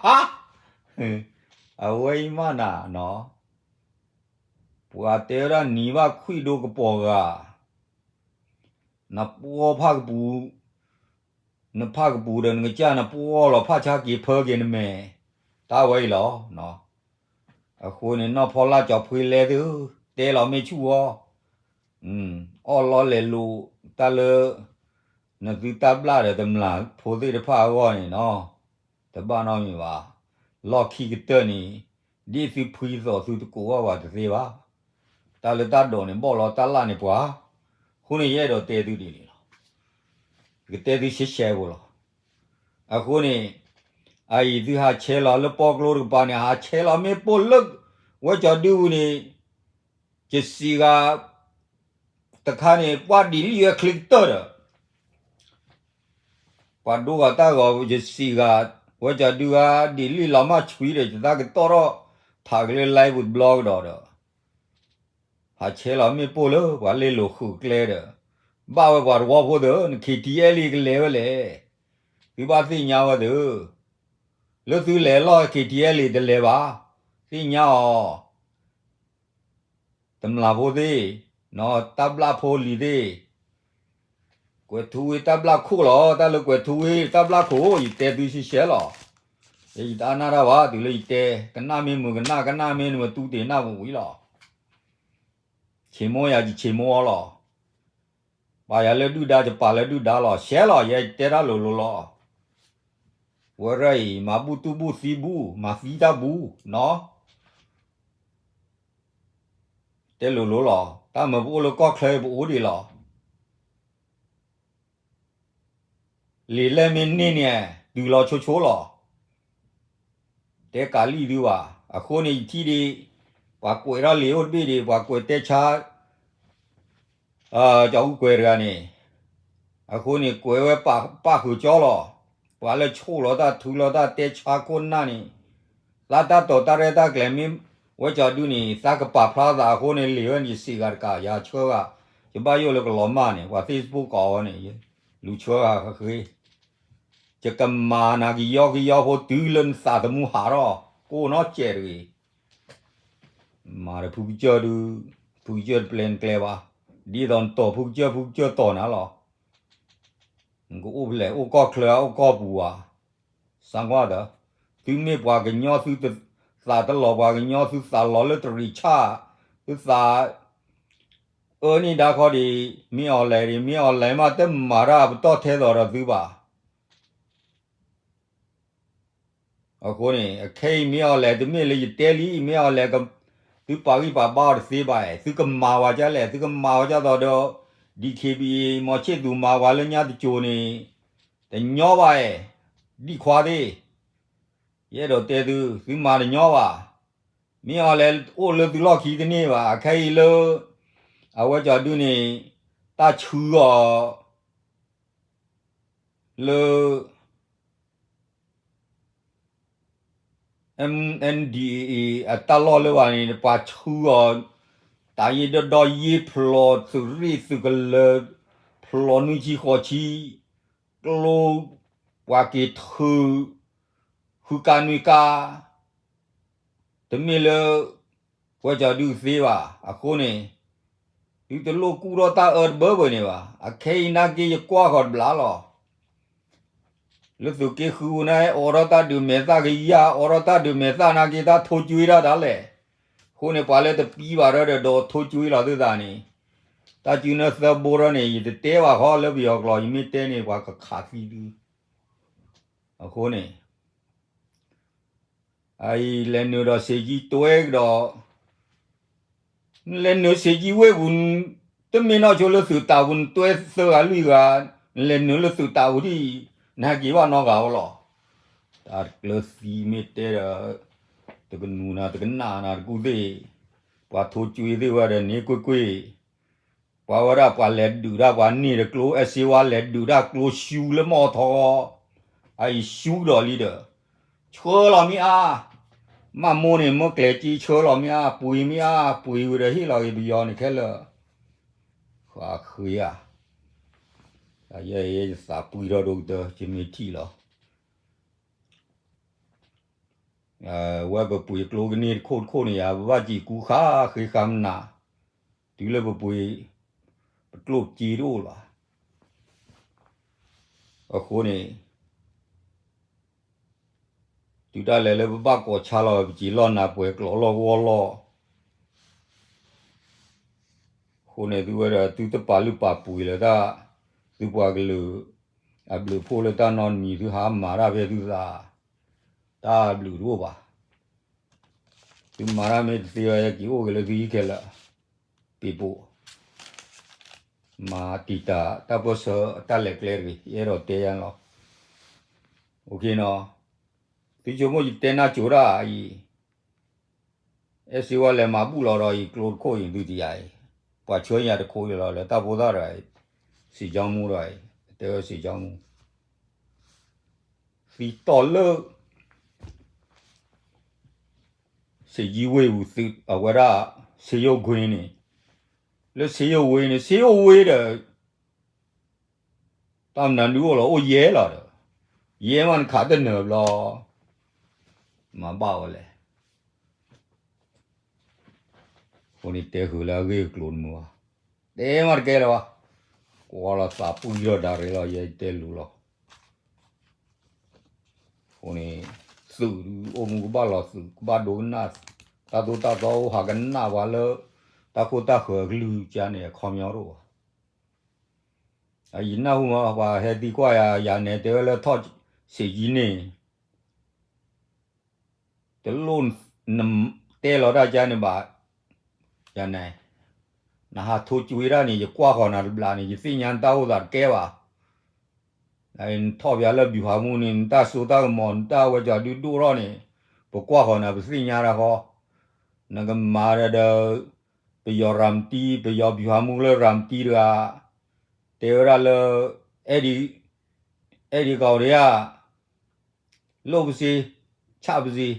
အဝဲအံၤမးနၤနီၤ, ပှၤတဲဝဲဒၣ်နံၤဘၣ်ခွံၣ်ဒိကပီၤဂၤ နပှီၢ်ဖၣ်ကပူၤ, နဖၣ်ကပူၤဒီးနကစၢ်နပှီၢ်လီၤဖၣ်ဆါက့ၤဖၢက့ၤနမဲာ်, တၢ်ဝဲအံၤလီၤ. အဃိန့ၣ် နီၢ်ဖီလၢ်ကၠီၤဖှ့လဲသု, တဲလီၤမ့ၢ်ဆူၣ်အီၤ, အီၣ်လီၤလဲၤလိာ်တၢ်လၢ နသုတၢ်ဘျၣ်ဒီးတမျၢ်ဖိသ့ၣ်တဖၣ်အဂီၢ်န့ၣ်နီၤ, တဘၣ်နီတမံၤဘၣ်. လီၢ်ခံကတၢၢ်န့ၣ် ဒ်သုဖှံသိးသုတကိးဘၣ်ပှၤတသ့ဘၣ်. တၢ်လၢတၢ်ဒိးန့ၣ် ဘီၣ်လီၤတၢ်လၢ်န့ၣ်ပှၤ, အဃိန့ၣ် ယအဲၣ်ဒိးတဲသုဒ်န့ၣ်လီၤ. ယကတဲသုရှဲရှဲဖိလီၤ. အဃိန့ၣ် အအံၤသုဟးဆဲးလီၤလၢပီကျိတကပၤန့ၣ် ဟးဆဲးလီၤမ့ၣ်ပိၢ်လၢ ဝဲကၠီၤဒုပူၤန့ၣ် ယစံးဂၤ တခါန့ၣ် ပှၤဒံးလံဝဲချ့ကတၢၢ်ဒီး ပှၤဒိဂၤတၢ်ဂီၤ ယစံးဂၤ ဝဲကၠီၤဒုဂၤဒံးလံလီၤမၢ်ဆှံဒီး ယသးကတီၢ်ထီၣ် ထးကလၢ live ပူၤတဘျီကဒီးဒီး ဟးဆဲးလီၤမ့ၣ်ပိၢ်လၢပှၤလဲၤလိာ်ဃုာ်ကျဲဒီး ဘၣ်ဝဲပှၤသဝီဖိသ့ၣ်ဧၢ န KTLA ကလဲၤဝဲလဲၣ်, သုဘၣ်သ့ၣ်ညါဝဲသ့ၣ်ဧၢ, လၢသုလဲၤလီၤ KTLA တလဲၤဘၣ်, သ့ၣ်ညါအီၤ, တမျၢ်ဖိသ့ၣ်, တၢ်ဘျၣ်ဖိလံၤသ့ၣ်, ကွဲးထူဝ့တၢ်ဘျၣ်ခိၣ်လီၤ, တၢ်လၢကွဲးထူဝ့တၢ်ဘျၣ်ခိၣ် ယတဲသုရှဲရှဲလီၤ, ယတအါနၢ်တၢ်ဘၣ် တုၤလၢယတဲ, ကနၣ်မ့ၢ်မုာ်ကနၣ် ကနၣ်မ့ၢ်နမတူၢ်တ့ၢ်နၢ်ပူၤဝံၤလီၤ, ဆ့မိၣ်ယၤယဆ့မိၣ်အီၤလီၤ, ပာ်ယၤလၢဒုၣ်ဒါ ယပာ်လၢဒုၣ်ဒါလီၤ, ရှဲလီၤ ယဲယတဲတၢ်လိၤလိၤလီၤ, ဝဲဒၣ်အံၤ မၤဘူၣ်တူၢ်ဘူၣ်သံဘူၣ် မၤသံတၢ်ဘူၣ်နီၤ တဲလိၤလိၤလီၤ, တၢ်မၤပအိၣ်လၢကီၢ်ချၢ ပအိၣ်ဒံးလီၤ, လံာ်လဲၢ်မ့ၢ်န့ၢ်န့ၣ် တုၤလီၤဆိဆိလီၤ, တဲကးလံသုဘၣ်, အဃိန့ၣ်ယထံၣ်ဒံး, ပှၤကွဲးထီၣ်လံာ်အိၣ်တဘ့ၣ်ဒံး ပှၤကွဲးတဲဆါ ကၠီၤအူကွဲးတဂၤန့ၣ်, အဃိန့ၣ် ကွဲးဝဲပၣ်ဃုာ်ကၠီလီၤ, ပှၤလၢဆိၣ်လီၤတၢ်ထုလီၤတၢ်တဲဆါခိၣ်နၢ်န့ၣ်, သးတၢ်တိာ်တၢ်ရဲၣ်တၢ်ကျဲၤမ့ၢ်, ဝဲကၠီၤဒုန့ၣ် သးကပာ်ဖျါသးအဃိန့ၣ် လံာ်ဝဲန့ၣ်ယစံးဂၤတကး ယၤဆှၢဂၤ, ယဘၣ်ယိၣ်လၢကလီၤမၢ်န့ၣ် ပှၤ Facebook ကိးဝဲန့ၣ်, လူၤဆှၢဂၤဃ့, ယကမၤနၤကယီကယီဖိတုၤလၢနသးသမူဟးထီၣ်, ကိးနီၢ်စဲးတဂ့ၤ မၤဒီးဖုကစၢၢ်ဒု, ဖုကစၢၢ်တပျဲနကျဲဘၣ်, ဒ်သိးနတီၢ်ဖုကစၢၢ် ဖုကစၢၢ်တီၢ်နၤလီၤ, နကအိၣ်ဖဲလဲၣ် အိၣ်ကီၢ်ချၢ အိၣ်ကီၢ်ပူၤဧါ, စၣ်ကွၢ်ဒီး, သုမ့ၢ်ပှၤကညီ သုသးတလီၤပှၤကညီ သုသးလီၤလၢတရံးဆၣ်, သုသး အၢန့ၢ်ဒါခီဒံး, မ့ၢ်အီၤလဲၣ်ဒံး မ့ၢ်အီၤလဲၣ်မး တမၤတၢ်ပတီၢ်ထဲသိးဒီးသုဘၣ် အဃိန့ၣ် အခဲအံၤမ့ၢ်အီၤလဲၣ် တမ့ၢ်လၢယတဲလံ မ့ၢ်အီၤလဲၣ် သုပာ်ဂံၢ်ပာ်ဘါအီၤတသ့ဘၣ်, သုကမၤဝဲဒ်လဲၣ် သုကမၤဝဲဒ်သိးဒီး DKBA မီၤဆ့ၣ်သူးမၤဝဲလၢညါတစိၤန့ၣ် တညီဘၣ်, ဒံၣ်ခွါသ့ၣ်, ယအဲၣ်ဒိးတဲသု သုမၤတညီဘၣ်, မ့ၢ်အီၤလဲၣ်အိၣ်လၢသုလီၢ်ခံတန့ၢ်ဘၣ်, အခဲအံၤလၢ အဝဲကၠီၤဒုန့ၣ် တၢ်ဆှၢအီၤ လၢ MNDAA အတၢ်လီၢ်လၢဘၣ်န့ၣ် ပှၤဆှၢအီၤ တၢ်ယ့ၢ်ဒီဒီယ့ၢ် ဖျိးသုးရ့ၣ်သုးကလၢၤ ဖျိးနွံဆံဃိးဆံ ကျိ ပှၤက့ၤထုး ဃုကါနွံကါ တမ့ၢ်လၢ ဝဲကၠီၤဒုသ့ဘၣ်. အဃိန့ၣ် သုတလိၣ်ကူၣ်ထီၣ်တၢ်အၢတဘၢဘၢန့ၣ်ဘၣ်. အခဲအံၤနာ်က့ယကွၢ်ဃီၤတဘျီလီၤ. လၢသုးက့ဃုအူနၤ အိးထီၣ်တၢ်ဒုးမဲာ်သၣ်ကယၢ် အိးထီၣ်တၢ်ဒုးမဲာ်သၣ်နာ်က့တၢ်ထိၣ်ကွံတၢ်ဒၣ်လဲာ်. အဃိန့ၣ် ပှၤလၢတပံဘၣ်ဒီး ဒီးထိၣ်ကွံလီၤသုသးန့ၣ် တၢ်စုနၢသၢဘိထီၣ်န့ၣ် ယတတဲဘၣ်ဃီလၢပယီၤကျိာ် ယမ့ၢ်တဲန့ၣ် ပှၤကခးသံဒု အဃိန့ၣ် အအံၤလဲၤနုာ်ဒီးစ့ၢ်ကီးတွဲကဒီး လဲၤနုာ်စ့ၢ်ကီးဝ့ၢ်ပူၤ တမ့ၢ်နီၢ်ဆိလၢသုးတးပူၤ နတွဲသၢဂၤလွံၢ်ဂၤ လဲၤနုာ်လၢသုးတးပူၤဒ်အံၤ နဟဲက့ၤဘၣ်နီတဂၤဧိၤလီၤ. တၢ်ကျၢၤသံမ့ၢ်တဲဒီး တကနူၤနၤ တကနၣ်နၤတကူၣ်သ့ၣ် ပှၤထိၣ်ကွံသ့ၣ်ဝဲဒီးန့ၣ်ကွ့ၢ်ကွ့ၢ် ပှၤဝဲဒၣ်ပှၤလဲၤဒုးတၢ် ပှၤန့ၢ်ဒီးကျိ အဲၣ်စ့ဝါလဲၤဒုးတၢ်ကျိရှူလၢမီၢ်ထီ အအံၤရှူဒီးလံဒီး ဆှၢလီၤမ့ၢ်အါ မၢ်မိၢ်န့ၣ် မၢ်ကျဲၤက့ၤဆှၢလီၤမ့ၢ်အါ ပှ့ၤမ့ၢ်အါ ပှ့ၤဝံၤဒီးဟ့ၣ်လီၤက့ၤပယီၤန့ၣ်ခဲလၢာ် ဃးဃ့ဧါ ယဲယသးပှံၢ်ထီၣ်ဒိၣ်ကတၢၢ် ယမ့ၢ်ထံၣ်လီၤ ဝဲပပှ့ၤကျိကန့ၢ်တခိၣ်တခိၣ်န့ၣ်ယါ ပဘၣ်စံးကူဃါဃ့ဃါမနၤ တုၤလၢပပှ့ၤ ပကျိၣ်ပစ့တအိၣ်လီၤ. အဃိန့ၣ် တုၤဒၣ်လဲာ်လၢပဘၣ်ကိးဆါလီၤ ပစံးလီၢ်နၤပှဲၤကျိာ်လီၢ်ဂီၢ်လီၢ် အဃိန့ၣ် သုဝဲဒီးသုတပာ်လုၢ်ပာ်ပှ့ၤလၢၤတၢ် သုပှၤကလုာ် အဘျုးဖှိၣ်လၢတၢ်နီတမံၤ သုဟးမၤတၢ်ဖဲသုသး တၢ်ဘျုးတအိၣ်ဘၣ်. သုမၤတၢ်မ့ၢ်တသ့ဘၣ် ယက့ၤအိၣ်က့ၤလၢသုဟံၣ်ခဲလၢာ် ပ့ၤပိာ် မၤတံာ်တာ်တၢ်ပၢၢ်ဆၢတၢ်လဲၤကျဲတဂ့ၤ ယအဲၣ်ဒိးတဲယါန့ၣ်လီၤ. အိၣ်ခ့နီၤ သုဆိကမိၣ်ယတဲနၢ်စိၤတၢ်အံၤ, အဲၣ်စ့ဝါလဲၤမၤဘူၣ်လီၤဒီးအံၤ ကျိတခိၣ်အံၤ သုတယၤအံၤ, ပှၤဆှၢညါတခိၣ်အံၤလီၤ လၢတၢ်ဖိသၣ်တဂၤအံၤ, စံးကၠီမူတဂၤအံၤ, တဲဝဲစံးကၠီမူ, သံတီၢ်လၢ စ့ယံဝ့ၢ်ပူၤသုး အဝဲဒၣ် စ့ယိၣ်ကွ့န့ၣ်, လၢစ့ယိၣ်ဝ့ၢ်န့ၣ် စ့ယိၣ်ဝ့ၢ်ဒီး တၢ်မနုၤဒုးအိၣ်လီၤ အိၣ်ယဲၢ်လီၤဒီး, ယဲၢ်မးနခးတနၢၤဘျီ, မၤဘၣ်ဝဲလဲၣ်. အဃိန့ၣ်တဲဃုာ်လၢအဂ့ၢ်အကျိၤတမုာ်ဘၣ်, တဲမးတကဲလၢၤဘၣ်, ကွၢ်လီၤသးပှံၢ်ထီၣ်ဒၣ်ရဲၣ်လီၤ ယဲတဲလူၤလီၤ. အဃိန့ၣ် သုးဒုးအိၣ်မူကဘၣ်လီၤသုး ကဘၣ်ဒိကနၣ်, တၢ်သိၣ်တၢ်သီအိၣ်ဟးကနၣ်ပှၤလၢ တၢ်ခိၣ်တၢ်ဃၢၤအကလုၢ်ကါန့ၣ် အခီပညီတအိၣ်ဘၣ်. ယနၢ်ဟူမး ပှၤဟဲသံကွၢ်ယၤ ယၤနဲတဲဝဲလၢထီၣ်စ့ၢ်ကီးန့ၣ် တလိၣ်နတဲလီၤတၢ်ကါန့ၣ်ဘၣ်, ယၤနဲ, နဟးထိကွ့တၢ်န့ၣ် ယကွၢ်ဃီၤနၤတဘျီန့ၣ် ယသ့ၣ်ညါနတၢ်အိၣ်သးတကဲဘၣ်. နထီၣ်ပၠးလၢဗျူဟာမှူးန့ၣ် နတၢ်စိတၢ်ကမီၤ နတၢ်ဝဲကၠီၤဒုဒိၣ်ထီၣ်န့ၣ် ပကွၢ်ဃီၤနၤ ပသ့ၣ်ညါတၢ်ဃီ, နကမၤဒီး ပယီၤရၤမတံ ပယီၤဗျူဟာမှူးလၢရၤမတံတဂၤ တဲဝဲဒၣ်လၢ အဲၣ်ဒိးကီၢ်ဒံးဧါ လိၣ်ပစ့, ဆၣ်ပစ့,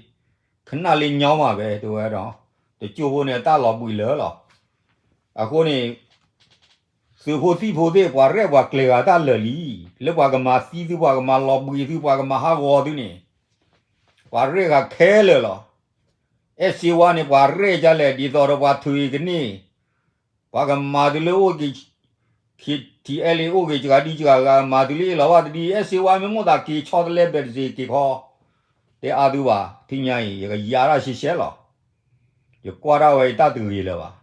ခနၣ်လ့ညီမးဘဲ တဲဝဲဒီး, တကၠိဖိန့ၣ် တၢ်လီၤဘှံးလၢာ်လီၤ. အဃိန့ၣ် သုးဖိသံၣ်ဖိသ့ၣ် ပှၤရဲၣ်ပှၤကျဲၤဂၤတၢ်လၢာ်လံ, လၢပှၤကမၤသံသု ပှၤကမၤလီၤဘှံးသု ပှၤကမၤဟးဂီၤသုန့ၣ် ပှၤရဲၣ်ဂၤခဲလၢာ်လီၤ. အဲၣ်စ့ဝါန့ၣ် ပှၤရဲၣ်ကလဲၣ် ဒ်သိးဒီးပှၤထုးအံၤကန့ၢ် ပှၤကမၤသုလၢအိၣ်က့ၤ ခံထံအဲလ့ၣ် အိၣ်က့ၤစှၤဒံစှၤဂၤ မၤသုလၢအ့ၣ်လီၤဘၣ်တဒံ အဲၣ်စ့ဝါမ့ၢ်မိၣ်သးက့ၤဆီတလဲ ဘဲးတစ့းက့ၤခီ, တဲအါသုဘၣ် ထံၣ်ညါအံၤ ယကယၤတၢ်ရှဲရှဲလီၤ. ယကွၢ်ဒၣ်ဝဲအံၤတၢ်တဂ့ၤလၢၤဘၣ်.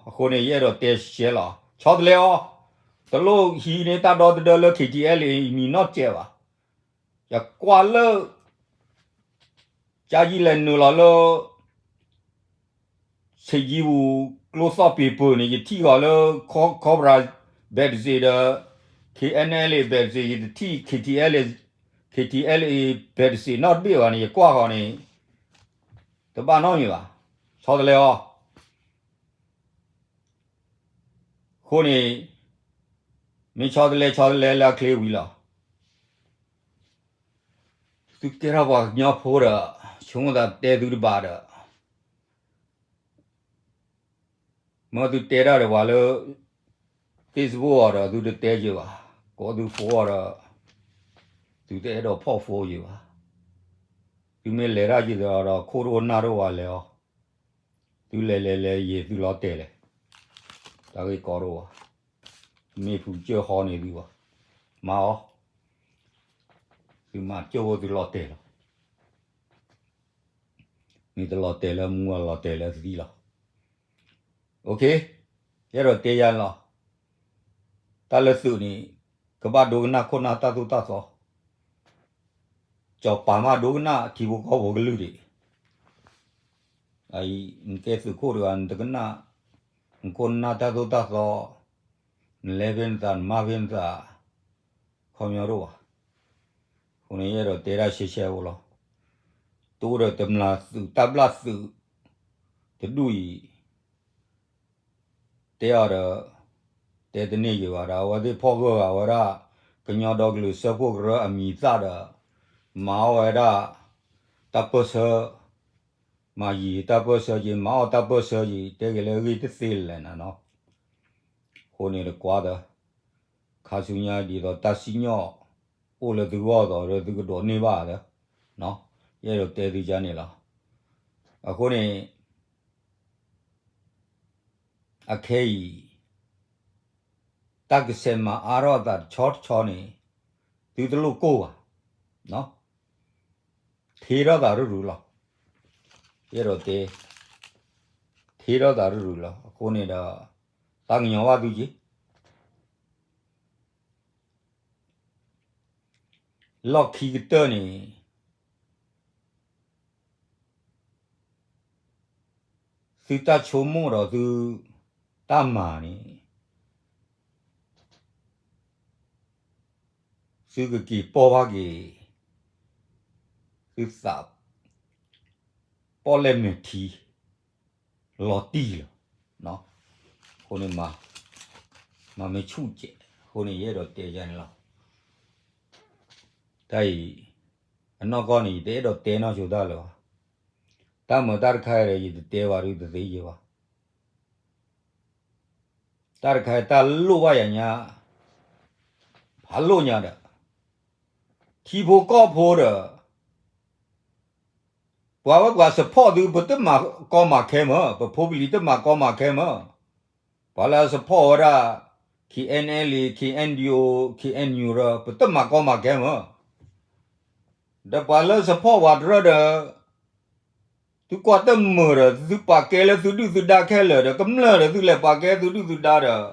အဃိန့ၣ် ယအဲၣ်ဒိးတဲရှဲရှဲလီၤ. ဆီတလဲအီၤ, တလိၣ်ဟံးန့ၢ်တၢ်ဒီသဒၢလၢ ခံထံအဲလ့ၣ် အံၤမံၤနီတစဲးဘၣ်. ယကွၢ်လၢ ကယံလဲၤနုာ်လီၤလၢ ဆ့ယံပူၤ ကျိသီၣ်ပ့ၤပၢၢ်န့ၣ် ယထံၣ်ဃီၤလၢ ခီဘြၤ ဘဲးတစ့းဒီး KNLA ဘဲးတစ့း ယတထံၣ် KTLA, KTLA ဘဲးတစ့းနီတဘ့ၣ်ဘၣ်န့ၣ် ယကွၢ်ဃီၤန့ၣ် တဘၣ်နီတမံၤဘၣ်. ဆီတလဲအီၤ အဃိန့ၣ် မ့ၢ်ဆီတလဲ ဆီတလဲလၢအချ့ဝံၤလီၤ. သုကဲထီၣ်ပှၤကညီဖိဒီး ဆိကမိၣ်သးတဲသုတဘၣ်ဒီး မ့ၢ်သုတဲတၢ်ဒီးပှၤလၢ Facebook အီၤဒီး သုတတဲယၤဘၣ်, ကိးသုဖိအီၤဒီး သုတအဲၣ်ဒိးဖီၣ်ဖိယၤဘၣ်. သုမ့ၢ်လဲၤတၢ်ယံၤဒီး ခိၣ်တအိၣ်နၢ်တအိၣ်ဝဲလဲၤအီၤ, သုလဲၤလဲၤလဲၤယံၤ သုလီၤတဲာ်လဲၣ်, တၢ်ဂ့ၢ်ကီတအိၣ်ဘၣ်. မ့ၢ်ဖုကစၢၢ်ဟီန့ၣ်သုဘၣ်, မၤအီၤ, သုမၤကၠိၣ်ဖိသုလီၤတဲာ်လီၤ. မ့ၢ်တလီၤတဲာ်လၢမူ လီၤတဲာ်လၢသံလီၤ. ယအဲၣ်ဒိးတဲယၤလီၤ. တၢ်လၢသုးန့ၣ် ကဘၣ်ဒိကနၣ်ခိၣ်နၢ်တၢ်သိၣ်တၢ်သီ, စီၤပၤမးဒိကနၣ်ထံဖိကီၢ်ဖိကလုၢ်ဒံး, နကဲသုးခိၣ်တဂၤ နတကနၣ် နခိၣ်နၢ်တၢ်သိၣ်တၢ်သီ, နလဲၤဖဲနသး နမၤဖဲနသး ခီပညီတအိၣ်ဘၣ်. အဃိန့ၣ် ယအဲၣ်ဒိးတဲတၢ်ရှဲရှဲဖိလီၤ. တအိၣ်ဒီးတမျၢ်သုးတၢ်ဘျၣ်သုး တဒူၣ်အံၤ တဲအီၤဒီး တဲတန့ၢ်ယံၤဘၣ်ဒီး အဝဲသ့ၣ်ဖီၣ်ဂၢၢ်ဂၤဝဲဒၣ် ကညီဒီကလုာ်စၢဖှိၣ်ကရၢအမံၤသၣ်ဒီး မၤအီၣ်ဝဲဒၣ် တၢ်ပၢၢ်ဆၢ, မၤယံၤတၢ်ပၢၢ်ဆၢက့ၤ မၤအီၣ်တၢ်ပၢၢ်ဆၢက့ၤ တဲက့ၤလၢအဂ့ၢ်တသ့လၢၤနၤနီၤ. အဃိန့ၣ်တကွၢ်ဒီး ခါဆူညါဒ်သိးတၢ်စံၣ်ညီၣ်အိၣ်လၢသုဂီၢ်သိးဒီး သုကဒိးန့ၢ်ဘၣ်ဒီး ယအဲၣ်ဒိးတဲသုကါန့ၣ်လီၤ. အဃိန့ၣ် အခဲအံၤ တၢ်ကဆဲးမၤအါထီၣ်အသးတဆီတဆီန့ၣ် သုတလိၣ်ကိၢ်ဘၣ်, ထ့ထီၣ်သးရုၢ်ရုၢ်လီၤ. ယအဲၣ်ဒိးတဲ ထ့ထီၣ်သးရုၢ်ရုၢ်လီၤ. အဃိန့ၣ်ဒီး သးကညီၤဘၣ်သုက့ၤ လီၢ်ခံကတၢၢ်န့ၣ် သုတၢ်ဆိကမိၣ်ဒီးသုတၢ်မၤန့ၣ် သုကက့ၤပီၢ်ဘၣ်က့ၤ သုသး ပီၣ်လဲၣ်မဲာ်ထံ လီၤတံၢ်လီၤ. အဃိန့ၣ် မၤမ့ၢ်ဆူၣ်ကဲး အဃိန့ၣ် ယအဲၣ်ဒိးတဲယၤန့ၣ်လီၤ. တၢ်အံၤ အနီၢ်ကီၢ်န့ၣ် ယတအဲၣ်ဒိးတဲနီၢ်ဆိတၢ်လၢၤဘၣ်. တၢ်မၤတၢ်တခါဒီး ယတတဲဘၣ်ဒုးတသ့ယဲဘၣ်. တၢ်တခါအံၤ တၢ်လိၣ်ဘၣ်ယၤညါ ဖးလိၣ်ညါဒီး ထံဖိကီၢ်ဖိဒီး ပှၤဝဲပှၤ support သု ပတမၤကီမၤခဲမး, ပဖိပလံၤတမၤကီမၤခဲမး, ပှၤလၢ support ဝဲဒၣ် K N L A, K N D O, K N U ဒီး ပတမၤကီမၤခဲမး, ဒီးပှၤလၢ support ပှၤတရၢဒီး သုကွၢ်တမုာ်ဒီး သုပာ်ကဲလၢသုဒုၣ်သုဒါခဲလၢာ်ဒီး ကမျၢၢ်ဒီးသုလဲၤပာ်ကဲသုဒုၣ်သုဒါဒီး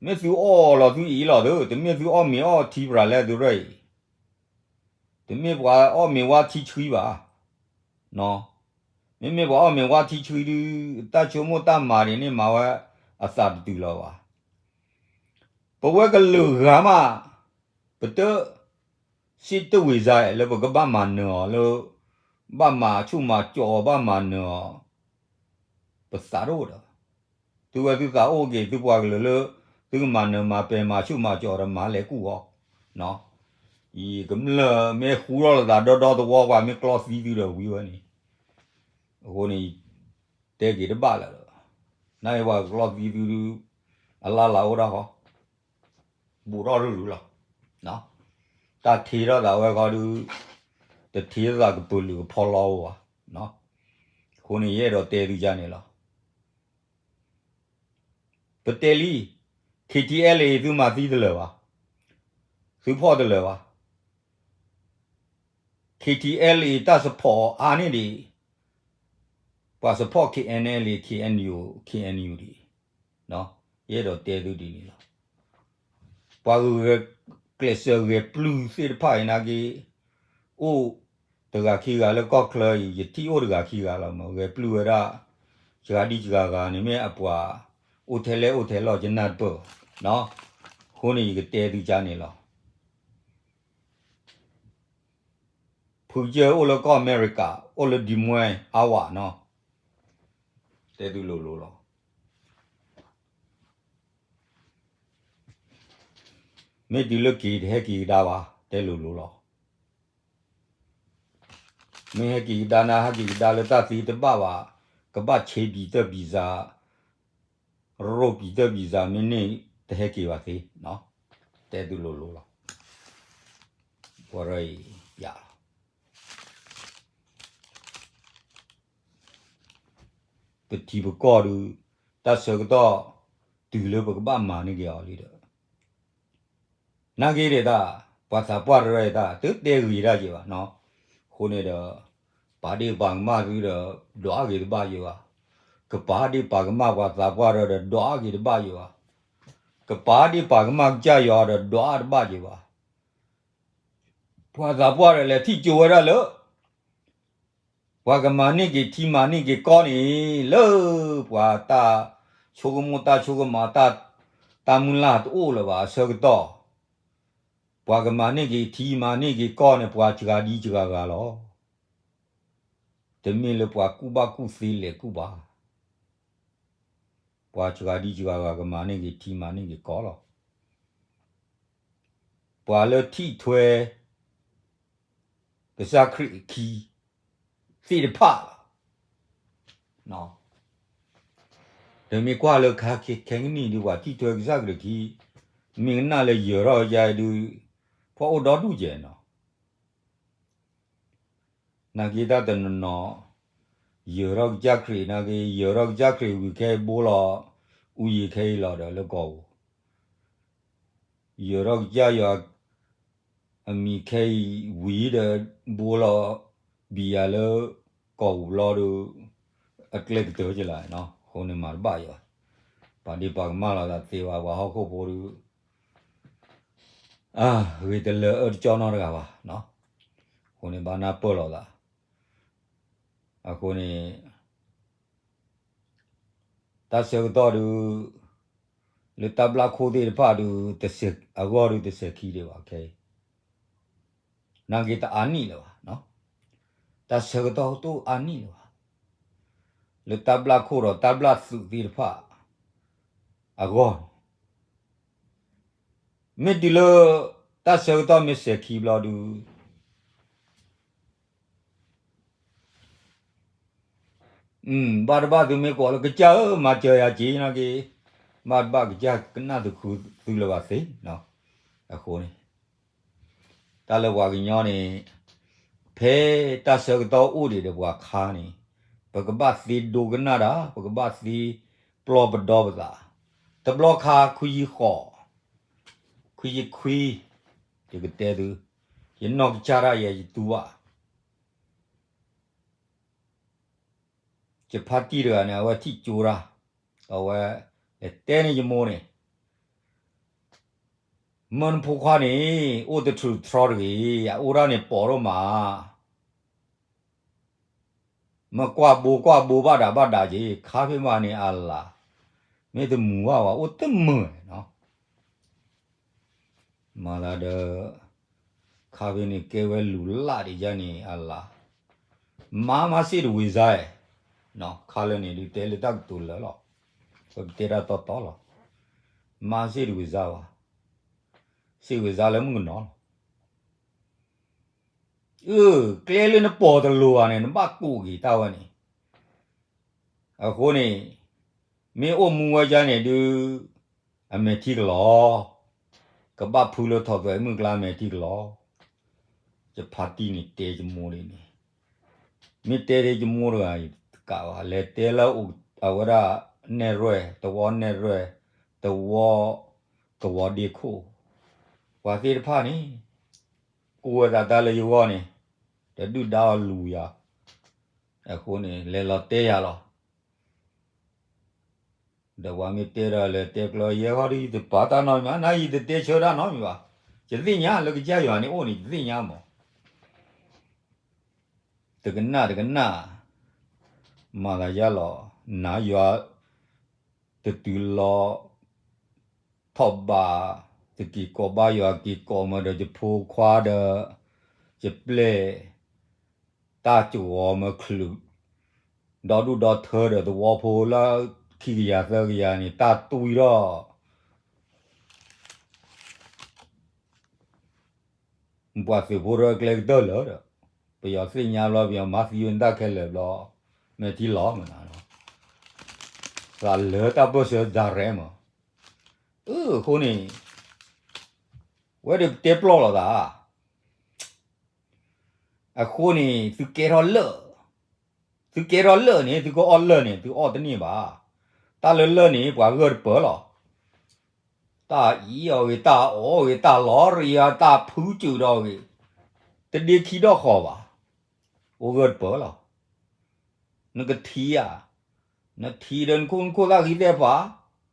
မ့ၢ်သုအီၣ်လီၤသုအံၤလီၤသု, တမ့ၢ်သုအီၣ်မ့ၤအီထံပြးလဲၣ်သုရၢၢ်အံၤ, တမ့ၢ်ပှၤအီၣ်မ့ၤဝါထံဆှံဘၣ်. မ့မ့ၢ်ပှၤအီၣ်မ့ၤဝါထံဆှံဒုး တၢ်ဆိကမိၣ်တၢ်မၤန့ၣ်န့ၣ် မၤဝဲအသးတတုၤလီၤဘၣ်. ပဝဲကလုာ်ဂၤမး ပတ စ့တဝံၤစါလၢပကဘၣ်မၤနၢၤအီၤလၢ ဘၣ်မၤဆူၣ်မၤကၠီအီၤ ဘၣ်မၤနၢၤအီၤ ပသးတအိၣ်ဒီး သုဝဲသုသးအိၣ်က့ၤ သုပှၤကလုာ်လၢ သုကမၤနၢၤမၤပဲာ်မၤဆူၣ်မၤကၠီဒီးမၤလဲၤကူၣ်အီၤ, ယကမျၢၢ်မ့ၢ်ဃူထီၣ်လီၤသးဒီဒီသဝီ ပှၤမ့ၢ်ကျီသံသုဒီးဝံၤဝဲန့ၣ်, အဃိန့ၣ် တဲက့ၤတဘၣ်လၢၤဒီး နၢ်ဟ့ပှၤကကျီသံသုဒုး အလၢ်လၢ်အိၣ်ဒၣ်ဃီ ဘူးထီၣ်ရုၢ်ရုၢ်လီၤ. တၢ်ထံးထီၣ်သးဝဲခီဒုး တထံးထီၣ်သးကပၢၤလုာ်ကဖီလီအိၣ်ဘၣ်. အဃိန့ၣ် ယအဲၣ်ဒိးတဲသုကါန့ၣ်လီၤ. ပတဲလံ, K T L A သုမၤသံတလၢၤဘၣ်, သုဖီၣ်တလၢၤဘၣ်. K T L A တၢ် support အါန့ၢ်ဒံး ပှၤ support K N L A, K N U, K N U ဒံး, ယအဲၣ်ဒိးတဲသုဒ်န့ၣ်လီၤ. ပှၤဂုၤဂၤကျဲးစၢးဂဲၤပျုၢ်သ့ၣ်တဖၣ်အံၤနာ်က့ အိၣ်တဂၤခံဂၤလၢကီၢ်ချၢအံၤ ယထံၣ်အိၣ်တဂၤခံဂၤလီၤမး ဂဲၤပျုၢ်ဝဲဒၣ် စှၤဒံစှၤဂၤန့ၣ် မ့ၢ်အပှၤအိၣ်ထဲလဲၣ်အိၣ်ထဲလီၤ ယနၢ်တပၢၢ်ဘၣ်. အဃိန့ၣ် ယကတဲသုကါန့ၣ်လီၤ. ဖုကၢအိၣ်လၢကီၢ်အမဲရကၤ အိၣ်လၢ Des Moines, Iowa နီၤ, တဲသုလိၤလိၤလီၤ. မ့ၢ်တုၤလၢက့ၤတဟဲက့ၤကဒါဘၣ် တဲလိၤလိၤလီၤ. မ့ၢ်ဟဲက့ၤကဒါနၤ ဟဲက့ၤကဒါလၢတၢ်သ့တဘၣ်ဘၣ်, ကဘၣ်ဆ့ဘံၣ်တၢ်ဘံၣ်စၢ်, ရိၣ်ဘံၣ်တၢ်ဘံၣ်စၢ် မ့ၢ်န့ၢ်တဟဲက့ၤဘၣ်သ့, တဲသုလိၤလိၤလီၤ. ပှၤရၢအံၤ ပထံပကီၢ်ဒုး တၢ်ဆၢကတီၢ် တုၤလၢပကဘၣ်မၤန့ၢ်က့ၤအီၤလံဒီး နာ်က့ဒဲးတၢ် ပှၤသးပှၢ်တရၢအံၤတၢ် တတဲဂ့ၤတၢ်က့ၤဘၣ်နီၤ. အဃိန့ၣ်ဒီး ပာ်ဒ့ၣ်ပာ်ကမၣ်သုဒီး ဒွးဂ့ၤတဘၣ်ယိာ်ဘၣ်. ကပာ်ဒ့ၣ်ပာ်ကမၣ်ပှၤသးပှၢ်တရၢဒီး ဒွးဂ့ၤတဘၣ်ယိာ်ဘၣ်. ကပာ်ဒ့ၣ်ပာ်ကမၣ်ကစၢ်ယွၤဒီး ဒွးတဘၣ်ယိာ်ဘၣ်. ပှၤသးပှၢ်တရၢလဲၤထံၣ်ကၠိဝဲဒၣ်လၢ ပှၤကမၤန့ၢ်က့ၤထံမၤန့ၢ်က့ၤကီၢ်န့ၣ် လၢပှၤတၢ်ဆိကမိၣ်တၢ်ဆိကမး တၢ်မုၢ်လၢ်တအိၣ်လၢၤဘၣ်အဆၢကတီၢ်, ပှၤကမၤန့ၢ်က့ၤထံမၤန့ၢ်က့ၤကီၢ်န့ၣ် ပှၤစှၤဒံစှၤဂၤလီၤ. တမ့ၢ်လၢပှၤကူၣ်ဘၣ်ကူၣ်သ့လဲၤကူၣ်ဘၣ်. ပှၤစှၤဒံစှၤဂၤကမၤန့ၢ်က့ၤထံမၤန့ၢ်က့ၤကီၢ်လီၤ. ပှၤလၢထံၣ်ထွဲ ကစၢ်ခရံာ်အခံ သ့ၣ်တဖၣ်လီၤ. ဒီးမ့ၢ်ကွၢ်လၢခဲကနံၣ်အံၤဒုး ပှၤထံၣ်ထွဲကစၢ်ခရံာ်အခံ မ့ၢ်ကနၣ်လၢယၢၤထီၣ်ယါအံၤဒုး ပှၤအိၣ်ဒီဒူၣ်ယဲၢ်နီၤ. နာ်က့တၢ်တနီၤနီၤ ယၢၤထီၣ်ကစၢ်ခရံာ်နာ်က့ ယၢၤထီၣ်ကစၢ်ခရံာ်ဝံၤခဲအံၤဘိလီၤ အူယံၤခဲအံၤလီၤဒီးလၢကီၢ်ပူၤ ယၢၤထီၣ်ကစၢ်ယွၤ အမံၤခဲအံၤဝံၤဒီး ဘိလီၤဘံယၤလၢကီၢ်ပူၤလီၤဒီး အကျဲကတၢၢ်ကလာ်နီၤ အဃိန့ၣ်မၤတဘၣ်ယၤဘၣ်. ပာ်ဒ့ၣ်ပာ်ကမၣ်လိာ်သးသ့ဘၣ် ပှၤဟီၣ်ခိၣ်ဖိဒီး ဂ့ၤတလၢအၢတကၠီနီတဂၤဘၣ်. အဃိန့ၣ်ဘၣ်နၢ်ပၢၢ်လိာ်သး အဃိန့ၣ် တၢ်ဆၢကတီၢ်ဒုး လၢတၢ်ဘျၣ်ခိၣ်သ့ၣ်တဖၣ်ဒုး အဂီၢ်ဒုးတစဲးခံဒံးဘၣ်ခဲအံၤ နာ်က့တအါနံၣ်လၢၤဘၣ် တၢ်ဆၢကတီၢ်တအိၣ်အါနံၣ်လၢၤဘၣ်, လၢတၢ်ဘျၣ်ခိၣ်ဒီးတၢ်ဘျၣ်သုးသ့ၣ်တဖၣ်အဂီၢ်န့ၣ်, မ့ၢ်တုၤလၢ တၢ်ဆၢကတီၢ်မ့ၢ်စဲၤခံဘျီဒုး ဘၣ်တဘၣ်သုမ့ၢ်ကိးလၢကစၢ်ဧၢ မၤစၢၤယၤက့ၤနာ်က့, ဘၣ်တဘၣ်ကစၢ်ကနၣ်တဃုသုလၢၤဘၣ်သ့, အဃိန့ၣ် တၢ်လၢပှၤကညီန့ၣ် ဖဲတၢ်ဆၢကတီၢ်အိၣ်ဒံးဒီးပှၤခါန့ၣ်, ပကဘၣ်သ့ဒိကနၣ်တၢ်, ပကဘၣ်သ့ပျီပဒီပသး, တဘျီခါခွံယံာ်ဃိး, ခွံယံာ်ခွံ, ယကတဲသု, ယနီၢ်ကစၢ်ဒၣ်ယဲယတူၢ်ဘၣ် ယဖါတံၢ်တဂၤန့ၣ် အဝဲထံၣ်ကၠိတၢ်, အဝဲလဲၤတဲန့ၢ်ယမိၢ်န့ၣ်, မၢနဖိခွါန့ၣ် အိၣ်တထြူးတထြီတဂ့ၤ, အအိၣ်ဒၣ်န့ၣ်ပိာ်ထီၣ်မး, မ့ၢ်ကွၢ်ဘိကွၢ်ဘိဘၣ်ဒၣ်ဘၣ်ဒၣ်က့ၤ, ခါဖဲမးန့ၣ်အလၤ, မ့ၢ်တမုာ်ဘၣ်ဝဲ အိၣ်တမုာ်နီၤ မၤသးဒီး ခါဖဲန့ၣ်ကဲဝဲလူၤလၢ်ဒံးယါန့ၣ်အလၤ, မါမါစ့ၣ်တဝံၤစါ, ခါလၢန့ၣ်ဒုး တဲလၢတၢ်ကတိၤလၢာ်လီၤ, ပကတဲတၢ်တီတီလီၤ, မါစ့ၣ်တဝံၤစါဘၣ်, စ့ၣ်ဝံၤစါလၢမုၣ်ကနီၤလီၤ, အၢ ကျဲလၢနပိာ်တလိၤဘၣ်န့ၣ် နဘၣ်ကိးက့ၤတၢ်ဝဲန့ၣ်, အဃိန့ၣ် မ့ၢ်အိၣ်မူဝဲယါန့ၣ်ဒုး အမဲာ်ထံကလီၤ, ကဘၣ်ဖုလၢထီၣ်သွဲးမုၢ်ကျါမဲာ်ထံကလီၤ, ယဖါတံၢ်န့ၣ်တဲယမိၢ်ဒ်န့ၣ်, မ့ၢ်တဲဒ်ယမိၢ်တဂၤတကးဘၣ် လဲၤတဲလၢအဝဲဒၣ် နဲၣ်ရွဲၣ် သဝီနဲၣ်ရွဲၣ် သဝီ သဝီဒ့ခိၣ်, ပှၤသ့ၣ်တဖၣ်န့ၣ် ကိးဝဲသးတၢ်လၢယဂီၢ်န့ၣ်, ဒီးဒုၣ်ဒါအီၤလူၤယၤ, အဃိန့ၣ် လဲၤလီၤတဲယၤလီၤ ဒီးပှၤမ့ၢ်တဲဒီးလဲၤတဲကျၢၤယဲဃီဒီး ယတပာ်တၢ်နီတမံၤဘၣ်, နယတတဲဆၢတၢ်နီတမံၤဘၣ်, ယသ့ၣ်ညါလၢကစၢ်ယွၤန့ၣ်အိၣ်န့ၣ် ယသ့ၣ်ညါမး, တကနၣ်တကနၣ်, မၤသးယါလီၤ, နၤယွၤ တတုၤလီၤ ထီၣ်ဘး, တက့ၤကိးဘါယွၤက့ၤကိးမၢဒီးယဖိခွါဒီး ယပျဲၢ် တၢ်ကဝီၤမၢချုး, ဒီဒူၣ်ဒီထၢဒီးသဝီဖိလၢခံကယၤသၢကယၤန့ၣ် တၢ်တွံၢ်ထီၣ် ပှၤသုးဖိဒီးကျဲကတၢၢ်လၢာ်ဒီး, ပယီၤသ့ၣ်ညါဘျီ ပယီၤမၤသံဝဲတၢ်ခဲလၢာ်ဘျီ, မဲာ်ထံလီၤမနၤ, သးလၢတၢ်ပၢၢ်ဆၢဒၣ်ရဲၣ်မး, အဃိန့ၣ် ဝဲဒၣ်ကတဲပျီၢ်လိာ်သး အဃိန့ၣ် သုကဲထီၣ်လၢာ်, သုကဲထီၣ်လၢာ်န့ၣ် သုကအီၣ်လၢာ်န့ၣ် သုအီၣ်တန့ၢ်ဘၣ်, တၢ်လၢလၢာ်န့ၣ် ပှၤဂၢၢ်တပၢၢ်လီၤ, တၢ်အံၤအီၣ်ဂ့ၤ တၢ်အီၣ်ဂ့ၤ တၢ်လီၤရံၤဧါ တၢ်ဖုစၢၤဒီးဂ့ၤ, တဒ့ခံဒီၣ်ဃီၤဘၣ်, အိၣ်ဂၢၢ်တပၢၢ်လီၤ, နကထံၣ်ဧါ, နထံၣ်ဒီးနခိၣ်နခိၣ်သၣ်ဂံၢ်သဲးဖး,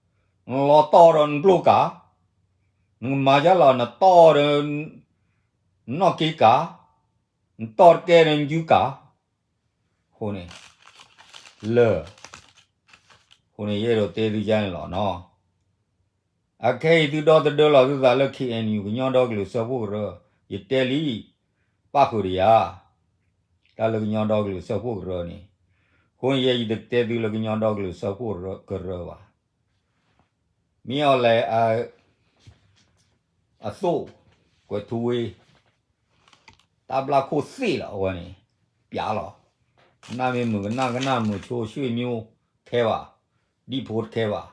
နလီၤတီၢ်ဒီးနကျိကၤ, နကမၤယါလီၤ နတီၢ်ဒီး နနီၢ်က့ကၤ, နတီၢ်တကဲဒီးနယူကၤ, အဃိန့ၣ် လၢာ်, အဃိန့ၣ် ယအဲၣ်ဒိးတဲသုယါန့ၣ်လီၤနီၤ, အခဲအံၤသုဒီသဒၢလီၤသုသးလၢ ခ့ၣ်အဲၣ်ယူၣ် ကညီဒီကလုာ်စၢဖှိၣ်ကရၢ, ယတဲလံ, ပၣ်ဃုာ်ဒီးယၤ, တၢ်လၢကညီဒီကလုာ်စၢဖှိၣ်ကရၢန့ၣ်, အဃိန့ၣ် ယဲယတတဲသုလၢကညီဒီကလုာ်စၢဖှိၣ်ကရၢဘၣ်, မ့ၢ်အီၤလဲၣ် အသိး, ကွဲးထူဝ့, တၢ်ဘျၣ်ခိၣ်သ့ၣ်လီၤအဝဲန့ၣ်, ပျးလီၤ, နၢ်မ့ၢ်မုာ်ကနၣ်ကနၣ် မုာ်ဆိဆွေမျိုး ခဲဘၣ်, ဒံၣ်ဖိတခဲဘၣ်,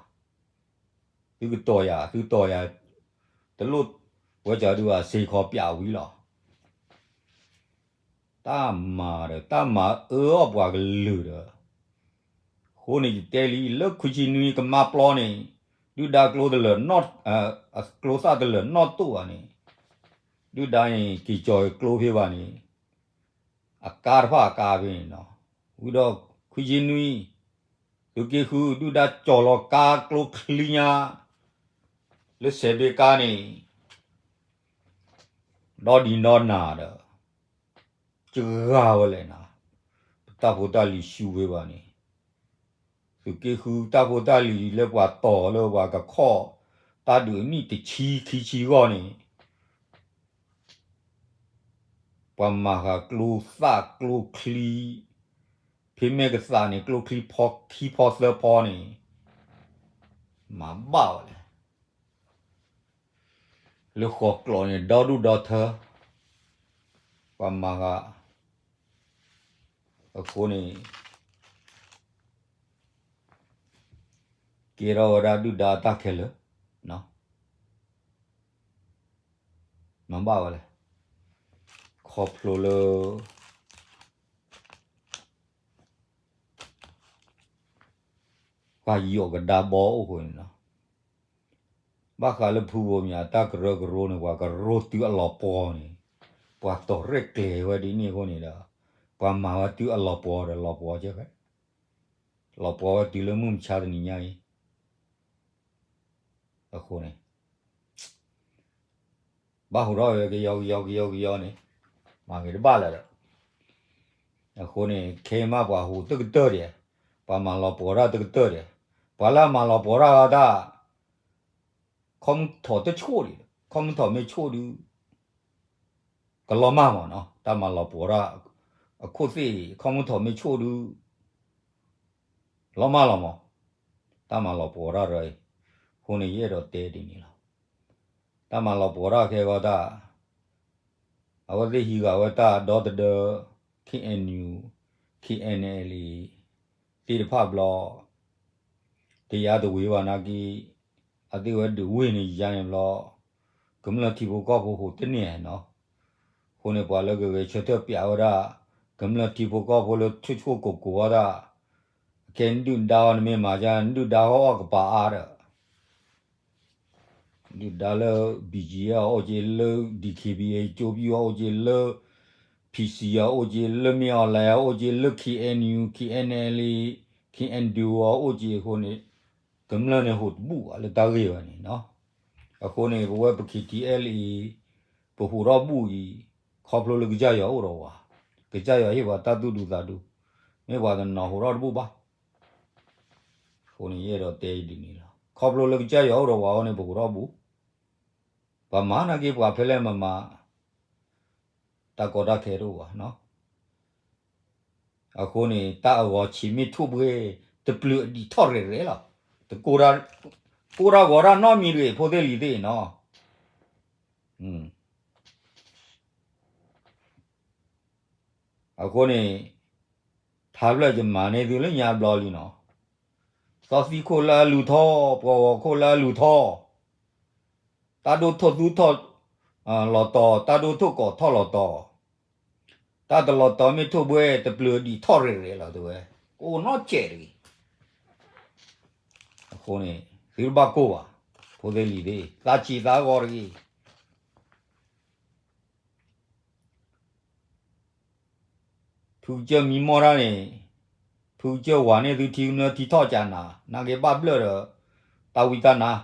သုကတီၤယၤ သုတီၤယၤ, တလိၣ်, ဝဲကၠီဒုးဘၣ် စ့ၢ်ကီးပျးဝံၤလီၤ တၢ်မၤဒီး တၢ်မၤအၢအီၣ်ပှၤကလုာ်ဒီး, အဃိန့ၣ်ယတဲလံ လၢခွံဆံနွံကမါပျီန့ၣ်, ဒုၣ်ဒါကျိတလၢာ်, ကျိသၣ်တလၢာ်နီၣ်တိၣ်ဘၣ်န့ၣ်, ဒုၣ်ဒါန့ၣ် က့ၤကၠီၤကျိဖဲဘၣ်န့ၣ်, အကါတဖၣ်အကါဖဲန့ၣ်နီၤ, ဝံၤဒီးခွံဆံနွံ, သုးက့ဃု ဒုၣ်ဒါကၠီၤလီၤကါကျိချံညါ, လၢစဲးဘ့ကါန့ၣ် ဒီဒံၤဒီနၤဒီး, ကဂၤဝဲလဲၣ်နၤ, ပတၢ်ဖိတၢ်လံၤဆူၣ်ဝဲဘၣ်န့ၣ်, သုးက့ဃုတၢ်ဖိတၢ်လံၤလၢပှၤတီၤလၢပှၤကခီၣ်, တၢ်ဒုးနံၣ်တဆံခံဆံဂီၢ်န့ၣ် ပှၤမၤဃာ်ကျိသၣ်ကျိချံ, ဖဲမဲာ်ကသးန့ၣ် ကျိချံဖီခံဖီသၢဖီန့ၣ် မၤဘၣ်ဝဲလဲၣ်. လၢဃီၤကျိးန့ၣ် ဒီဒူၣ်ဒီထၢ, ပှၤမၤဃာ်, အဃိန့ၣ် ကဲထီၣ်ဝဲဒၣ်ဒုၣ်ဒါအတၢ်ခဲလၢာ်, မၤဘၣ်ဝဲလဲၣ်. ခီဖျိလၢ ပှၤယီၤကဒါဘီအိၣ်ဃိန့ၣ်လီၤ. ဘၣ်ဃးလၢဖုဘိမၠးတၢ်ကရၢကရိန့ၣ် ပှၤကရၢတုၤအလီၤပှီၤန့ၣ်, ပှၤတီၤရဲၣ်ကျဲၤဝဲဒ်န့ၣ်အဃိန့ၣ်ဒီး, ပှၤမၤဝဲတုၤအလီၤပှီၤဒီးလီၤပှီၤကဲဃဲ, လီၤပှီၤဝဲတုၤလၢမုၢ်မဆါတနံၤညါအံၤ အဃိန့ၣ် ဘၣ်ဟူးထီၣ်ဝဲကယီကယီကယီကယီန့ၣ်, မၤဂ့ၤတဘၣ်လၢၤဒီး, အဃိန့ၣ် ခဲအံၤမးပှၤဟူးတကတၢၢ်ဒံး, ပှၤမၤလီၤပှီၤတၢ်တကတၢၢ်ဒံး, ပှၤလၢအမၤလီၤပှီၤတၢ်အတၢ် ခီမုၢ်ထီၣ်တဆိၣ်ဒံး, ခီမုၢ်ထီၣ်မ့ၢ်ဆိၣ်ဒုး ကလီၤမၢ်မးနီၤ, တၢ်မၤလီၤပှီၤတၢ် အခိၣ်သ့ၣ် ခီမုၢ်ထီၣ်မ့ၢ်ဆိၣ်ဒုး လီၤမၢ်လီၤမး, တၢ်မၤလီၤပှီၤတၢ်ရၢအံၤ, အဃိန့ၣ်ယအဲၣ်ဒိးတဲဒ်န့ၣ်လီၤ. တၢ်မၤလီၤပှီၤတၢ်ခဲဂီၤတၢ် အဝဲသ့ၣ်ဟံးဃာ်ဝဲတၢ်ဒီသဒၢ ခ့ၣ်အဲၣ်ယူၣ်, ခ့ၣ်အဲၣ်အဲလ်အံၤ သ့ၣ်တဖၣ်ဘျီ တယါတဝ့ၤဘၣ်နာ်က့, အသ့ၣ်ဝဲဒုးဝ့ၢ်န့ၣ်ယါန့ၣ်ဘျီ, ကမျၢၢ်ထံဖိကီၢ်ဖိဟူးတန့ၢ်နီၤ, အဃိန့ၣ်ပှၤလၢကဂဲၤဆၢထၢၣ်ပျးဝဲဒၣ် ကမျၢၢ်ထံဖိကီၢ်ဖိလၢဆိၣ်ဆိၣ်ကိၢ်ကိၢ်ဝဲဒၣ်, အခဲနဒုၣ်ဒါအီၤနမ့ၢ်မၤယါ နဒုၣ်ဒါဟီၣ်အီၣ်ကပၤအါဒီး ဒုၣ်ဒါလၢ ဘီကၠံအီၤအိၣ်က့ၤ လၢ ဒံၣ်ခ့ဘံအကၠိပံအီၤအိၣ်က့ၤ လၢ ဖံစံအီၤအိၣ်က့ၤ လၢမ့ၢ်အီၤလဲၤအီၤအိၣ်က့ၤ လၢ ခ့ၣ်အဲၣ်ယူၣ် ခ့ၣ်အဲၣ်အဲလ်အံၤ ခ့ၣ်အဲၣ်ဒူအီၤအိၣ်က့ၤအဃိန့ၣ်, ကမျၢၢ်န့ၣ်ဟူးတဘူၣ်ဘၣ်လၢတၢ်ဂ့ၢ်ဝဲန့ၣ်နီၤ, အဃိန့ၣ် ပဝဲပ ခ့ၣ်ထံအဲလ်အံၤ ပဟူးထီၣ်ဘူၣ်အံၤ, ခီဖျိလၢကစၢ်ယွၤအိၣ်ဒီးဝဲ, ကစၢ်ယွၤဟ့ၣ်ပှၤတၢ်သူၣ်ဒူသးဒူ, မ့ၢ်ပှၤတနီၤဟူးထီၣ်တဘူၣ်ဘၣ်. အဃိန့ၣ် ယအဲၣ်ဒိးတဲဒ်န့ၣ်လီၤ. ခီဖျိလၢကစၢ်ယွၤအိၣ်ဒီးပှၤအဃိန့ၣ် ပဟူးထီၣ်ဘူး, ပှၤမၤနာ်က့ ပှၤဖဲလဲၣ်မၤမၤ တၢ်ကီတၢ်ခဲတအိၣ်ဘၣ်. အဃိန့ၣ် တၢ်အဂီၤဆံးမ့ၢ်ထိၣ်ဘှဲ တပျုၤအဒံးထီၣ်ရဲၣ်ရဲၣ်လီၤ. တကိးတၢ်, ကိးတၢ်ဂီၤတၢ်နီတမံၤတဂ့ၤ ဖိသ့ၣ်လံၤသ့ၣ်နီၤ. အဃိန့ၣ် ထါဖျၢၣ်ယမၤန့ၢ်သုလၢညါဘျီလံနီၤ, စီၤသံခိၣ်လၢအလူၤထီၣ် ပှၤဂီၤခိၣ်လၢအလူၤထီၣ်, တၢ်ဒိၣ်ထီၣ်သူထီၣ်လီၤတီၤ, တၢ်ဒိၣ်ထီၣ်ကီၤထီၣ်လီၤတီၤ, တၢ်တလီၤတီၤမ့ၢ်ထိၣ်ဘှဲ တပျုၤဒံးထီၣ်ရဲၣ်ရဲၣ်လီၤတဲဝဲ, ကအိၣ်နီတစဲးတဂ့ၤ. အဃိန့ၣ် သုတဘၣ်ကိၢ်ဘၣ်, ဖိသ့ၣ်လံၤသ့ၣ် သးဆံးသးဂီၤတဂ့ၤ. ဖုကစၢၢ်မံမီၢ်တၢ်န့ၣ်, ဖုကစၢၢ်ဝၤန့ၢ်သုထံကမျၢၢ်ထံထီၣ်ကနၤ, နာ်က့ဘၣ်ဘျၢၣ်ဒီး တၢ်ဝံတၢ်နါ,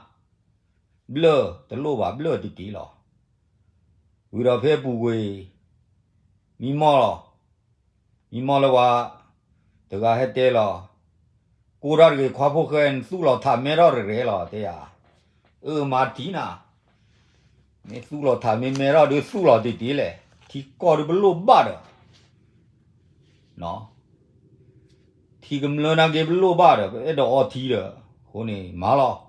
ဘျၢၣ်တလိၣ်ဘၣ် ဘျၢၣ်တတံၢ်လီၤ. ဝံၤဒီးဖဲအပူၤကွံာ် မံမီၢ်လီၤ. မံမီၢ်လၢပှၤ တဂၤဟဲတဲလီၤ, ကိးတၢ်တဂ့ၤ ခွါဖိၣ်ဃဲ နသူၣ်လီၤထးမဲထီၣ်ရဲၣ်ရဲၣ်လီၤ တဲယၤ. အၢ မၤတံၢ်နၤ, မ့ၢ်သူၣ်လီၤထးမ့ၢ်မဲထီၣ်ဒုးသူၣ်လီၤတံၢ်တံၢ်လဲၣ်, ထံကီၢ်ဒုးပလိၣ်ဘၣ်ဒီး ထံကမျၢၢ်နာ်က့ပလိၣ်ဘၣ်ဒီး ပအဲၣ်ဒိးအီထံဒီး အဃိန့ၣ် မၤလီၤ.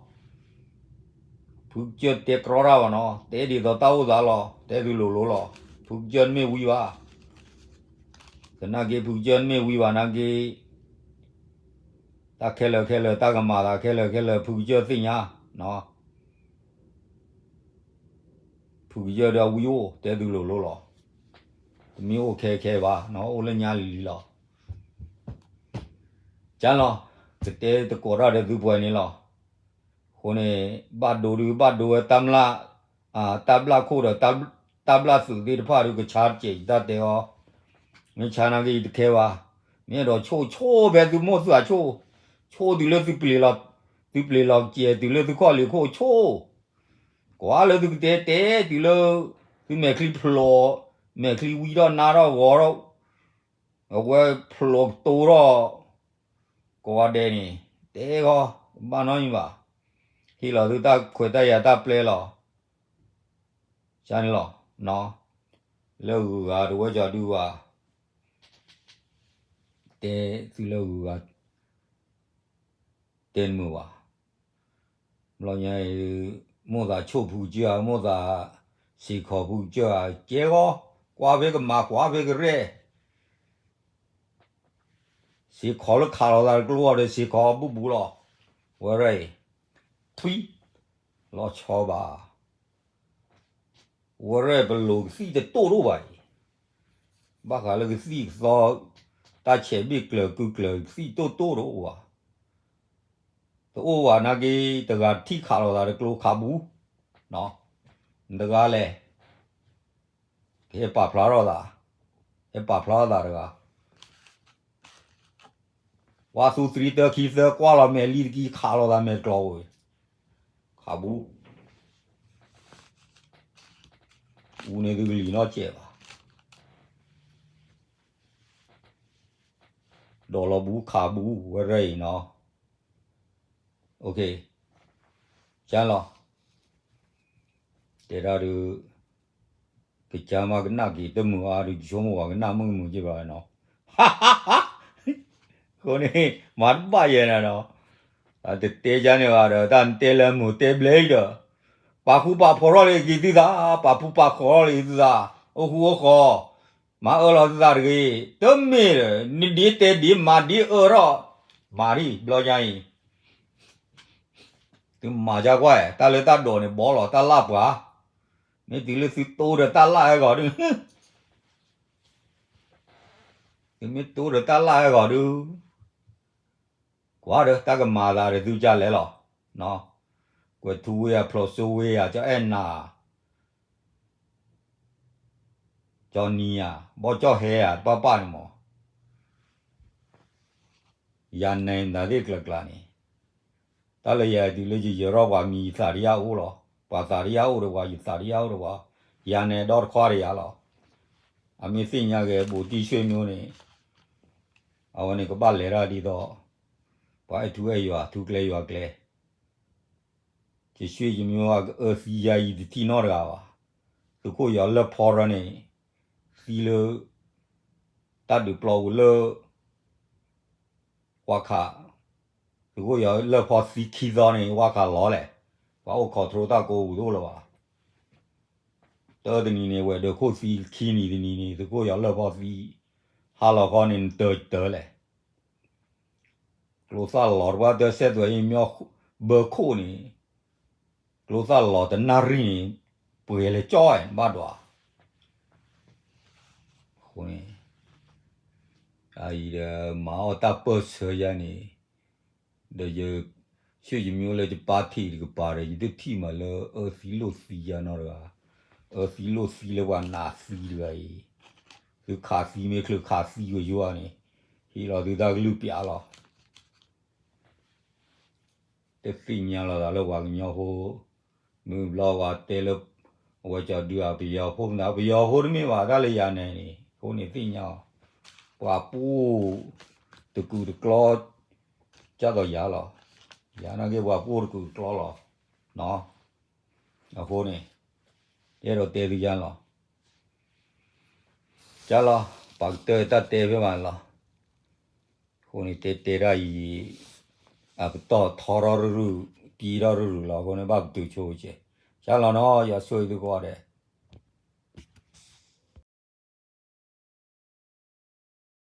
ဖုကစၢၢ်တဲကြီတၢ်ဘၣ်နီၤ, တဲဒ်သိးတၢ်အိၣ်သးလီၤ, တဲသုလိၤလိၤလီၤ. ဖုကစၢၢ်နမ့ၢ်ဝံဘၣ်, သနာ်က့ဖုကစၢၢ်နမ့ၢ်ဝံဘၣ်နာ်က့ တၢ်ခဲလၢာ်ခဲလၢာ် တၢ်ကမၤသးခဲလၢာ်ခဲလၢာ် ဖုကစၢၢ်သ့ၣ်ညါနီၤ. ဖုကစၢၢ်ဒီးဝံအိၣ် တဲသုလိၤလိၤလီၤ. တမ့ၢ်အိၣ်ခဲခဲဘၣ်နီၤ, အိၣ်လၢညါလံၤလံၤလီၤ. ကၢ်လီၤ, ကတဲတကိးတၢ်ဒီးသုပှဲၤန့ၣ်လီၤ. အဃိန့ၣ် ဘၣ်ဒိဒုးဘၣ်ဒိဝဲတၢ်မျၢ်, တၢ်ဘျၣ်ခိၣ်ဒီး တၢ်ဘျၣ်သုးသ့ၣ်တဖၣ်ဒုး ကဆါတစဲးယတၢ်တဲအီၤ, မ့ၢ်ဆါနာ်က့ယတခဲဘၣ်. မ့ၢ်အဲၣ်ဒိးဆိၣ် ဆိၣ်ဖဲသုမိၢ်သုအဆိၣ်, ဆိၣ်တုၤလၢသုပျ့ၤလီၤ, သုပျ့ၤလီၤစဲးတုၤလၢသုခီၣ်လ့ၤခိၣ်ဆိၣ်, ကွၢ်လၢသုကတဲတဲတုၤလၢ သုမဲာ်ချံဖျိး, မဲာ်ချံဝံထီၣ်နါထီၣ်ဂီၤထီၣ်, အဝဲဖျိးကတိထီၣ်, ကိးဂၤဒဲးန့ၣ် တဲဂီၤ, ဘၣ်နီတမံၤဘၣ်. ဟ့ၣ်လီၤသုတၢ်ခွဲးတၢ်ယာ်တၢ်ပျဲလီၤ. ကန့ၣ်လီၤ. လၢဂုၤဂၤတဝဲကီၤဒုးဘၣ်, တဲသုလၢဂုၤဂၤ တဲတမုာ်ဘၣ်. ဘျီညါအံၤ မိၣ်သးဆိၣ်ဖုကစၢၢ်ဧါ, မိၣ်သးစ့ၢ်ခီးဖုကစၢၢ်ဧါ, ကဲဂီၤ, ကွၢ်ဖဲကမၤ ကွၢ်ဖဲကရဲၣ်, စ့ၢ်ခီးလၢခးလိာ်သးတကျိၤအီၤဒီး စ့ၢ်ခီးဘူၣ်ဘူၣ်လီၤ. ဝဲရဲၣ်အံၤ ထွံၣ်, လီၤဆီဘၣ်. ဝဲရဲၣ်ပလိာ်ကသံၣ်တတိၢ်တအိၣ်ဘၣ်အံၤ, ဘၣ်ဃးလၢကသံၣ်ကသီ, တၢ်ဆဲးဘ့ၣ်ကျၢၤကုကျၢၤကသံၣ်တိၢ်တိၢ်တအိၣ်ဘၣ်. တအိၣ်ဘၣ်နာ်က့ တဂၤတထံၣ်ခးလိာ်သးတကျိၤခးဘူး, တဂၤလဲၣ်, ကဟဲပာ်ဖျါထီၣ်သး, ဟဲပာ်ဖျါထီၣ်သးတဂၤ ကွၢ်သူသရံတၢခံသၢ ကွၢ်လီၤမဲာ်လံတကံ ခးလိာ်သးမဲာ်တကျီၤဝဲ, ခးဘူး, အူန့ၣ်သုကလံၤနီတစဲးဘၣ်. ဒိးလီၤဘူးခးဘူးဝဲရဲၣ်အံၤနီၤ, ကၢလီၤ, တဲဒၣ်ဒုး ကစၢ်မ့ၢ်ကနၣ်က့ၤတမုာ်အါဒုး ဆိကမိၣ်ပှၤကနၣ်မုာ်မုာ်က့ၤဘၣ်နီၤ, အဃိန့ၣ် မၤတဘၣ်ယဲနၤနီၤ, တတဲကၢန့ၣ်ဘၣ်ဒီး တၢ်နတဲလၢမုာ်တဲဘျဲအံၤဒီး, ပာ်ဃူပာ်ဖိးထီၣ်လၢက့ၤသုသး, ပာ်ဖူပာ်ဖိးထီၣ်လၢက့ၤသုသး, အိၣ်ဃူအိၣ်ဃီ, မၤအၢလီၤသုသးတဂ့ၤ, တမ့ၢ်ဒီး နဒ်တဲဒ်မၤဒ်အၢထီၣ်, မၤဒ်ဘျီညါအံၤ သုမၤကၢကွၢ်, တၢ်လၢတၢ်ဒိးန့ၣ် ဘီလီၤတၢ်လၢ်ပှၤ, မ့ၢ်တုၤလၢသုတိဒီးတၢ်လၢ်ဟဲဂီၤဒုး, သုမ့ၢ်တိဒီးတၢ်လၢ်ဟဲဂီၤဒုး, ကွၢ်ဒီးတၢ်ကမၤသးဒီးသုကလဲၤလီၤ, ကွဲးထူဝ့ဧါ ဖျိးစိဝ့ဧါ ကၠီအဲၣ်နၤ ကၠီနံၤဧါ ဘီၣ်ကၠီဟဲဧါ တပၣ်ပၣ်န့ၣ်မး, ယၤနဲနၤသ့ၣ်ကျၢၤကျၢၤန့ၣ်, တၢ်လၢယၤတုၤလၢယယၢၤထီၣ်ပှၤမံၤယသးတယၢ်အိၣ်လီၤ, ပှၤသးတယၢ်အိၣ်ဒီးပှၤ ယသးတယၢ်အိၣ်ဒီးပှၤ, ယၤနဲဒီတခွါတယၤလီၤ, အမ့ၢ်သ့ၣ်ညါက့ၤ ဘူးတံၢ်ဆွေမျိုးန့ၣ်, အဝဲန့ၣ်ကဘၣ်လဲၤတၢ်ဒ်သိး, ပှၤအဲၣ်ထူအဲၣ်ယွၤ ထူကျဲယွၤကျဲ ယဆွေယမျိုးအကအၢသံယၤအံၤတထံၣ်နီတဂၤဘၣ်, သုးခိၣ်ယီၤလၢၢ်ဖီရၢန့ၣ်, သံလၢ, တၢ်ဒုးပျီပူၤလၢ, ဝါခး, သုးခိၣ်ယီၤလၢၢ်ဖီသံခံသီန့ၣ် ဝါခးလီၤလဲၣ်, ပှၤအိၣ် control တၢ်ကိးပူၤတအိၣ်လၢၤဘၣ်, တၢတနံၤန့ၣ် ဝဲၤဒၢးခိၣ်သံခံနံၤတနံၤန့ၣ် သုးခိၣ်ယီၤလၢၢ်ဖီသံ, ဟါလီၤခီန့ၣ် နတၢၤတၢၤလဲၣ် ကျိသၣ်လီၤတပှၢ်တၢ်စဲးသွဲၣ်အံၤ မ့ၢ်ဘၢခိၣ်န့ၣ်, ကျိသၣ်လီၤတနၣ်ရံၣ်န့ၣ်, ပှဲၤလဲၤကၠီၣ်ဝဲ ဘၣ်ဒွး, အဃိန့ၣ်, အအံၤဒီးမၤအီၣ်တၢ်ပၢၢ်ဆၢယၤန့ၣ်, ဒီးယ, ဆွေယမျိုးလၢယပၢ်ထံၣ်တကပၤဒီး ယတထံၣ်မးလၢအၢသံလိာ်သံယၤနီတဂၤ, အၢသံလိာ်သံလၢပှၤနာ်သံတဂၤအံၤ, သုခးသံမ့ၢ်ချုးခးသံဝဲယိၤန့ၣ်, ဟ့ၣ်လီၤသုတၢ်ကလုၢ်ပျးလီၤ တသ့ၣ်ညါလီၤသးလၢပှၤကညီဖိ, မုၢ်ဘျီဝဲတဲလၢ, အဝဲကၠီဒုးဧါ ပယီၤဖိမတၤ ပယီၤဖိတမ့ၢ်ဘၣ် တၢ်လၢယၤနဲန့ၣ် အဃိန့ၣ်သ့ၣ်ညါအီၤ, ပှၤပူၣ်တကုာ်တကျီ, ကၢ်သိးယၤလီၤ, ယၤနာ်က့ပှၤပူၣ်တကုာ်တကျီလီၤ, အဃိန့ၣ်, ယအဲၣ်ဒိးတဲသုယၤလီၤ ကၢ်လီၤ, ပာ်ကတၢၢ်တၢ်တဲဖဲမးလီၤ, အဃိန့ၣ်တဲတဲတၢ်အံၤ, အပတီၢ်ထီထီၣ်ရုၢ်ရုၢ်, တံထီၣ်ရုၢ်ရုၢ်လီၤ အဃိန့ၣ်ဘၣ်ပတုာ်ဆိကဲ, ကၢ်လီၤနီၤ ယွၤဆိၣ်ဂ့ၤသုကိးဂၤဒဲး,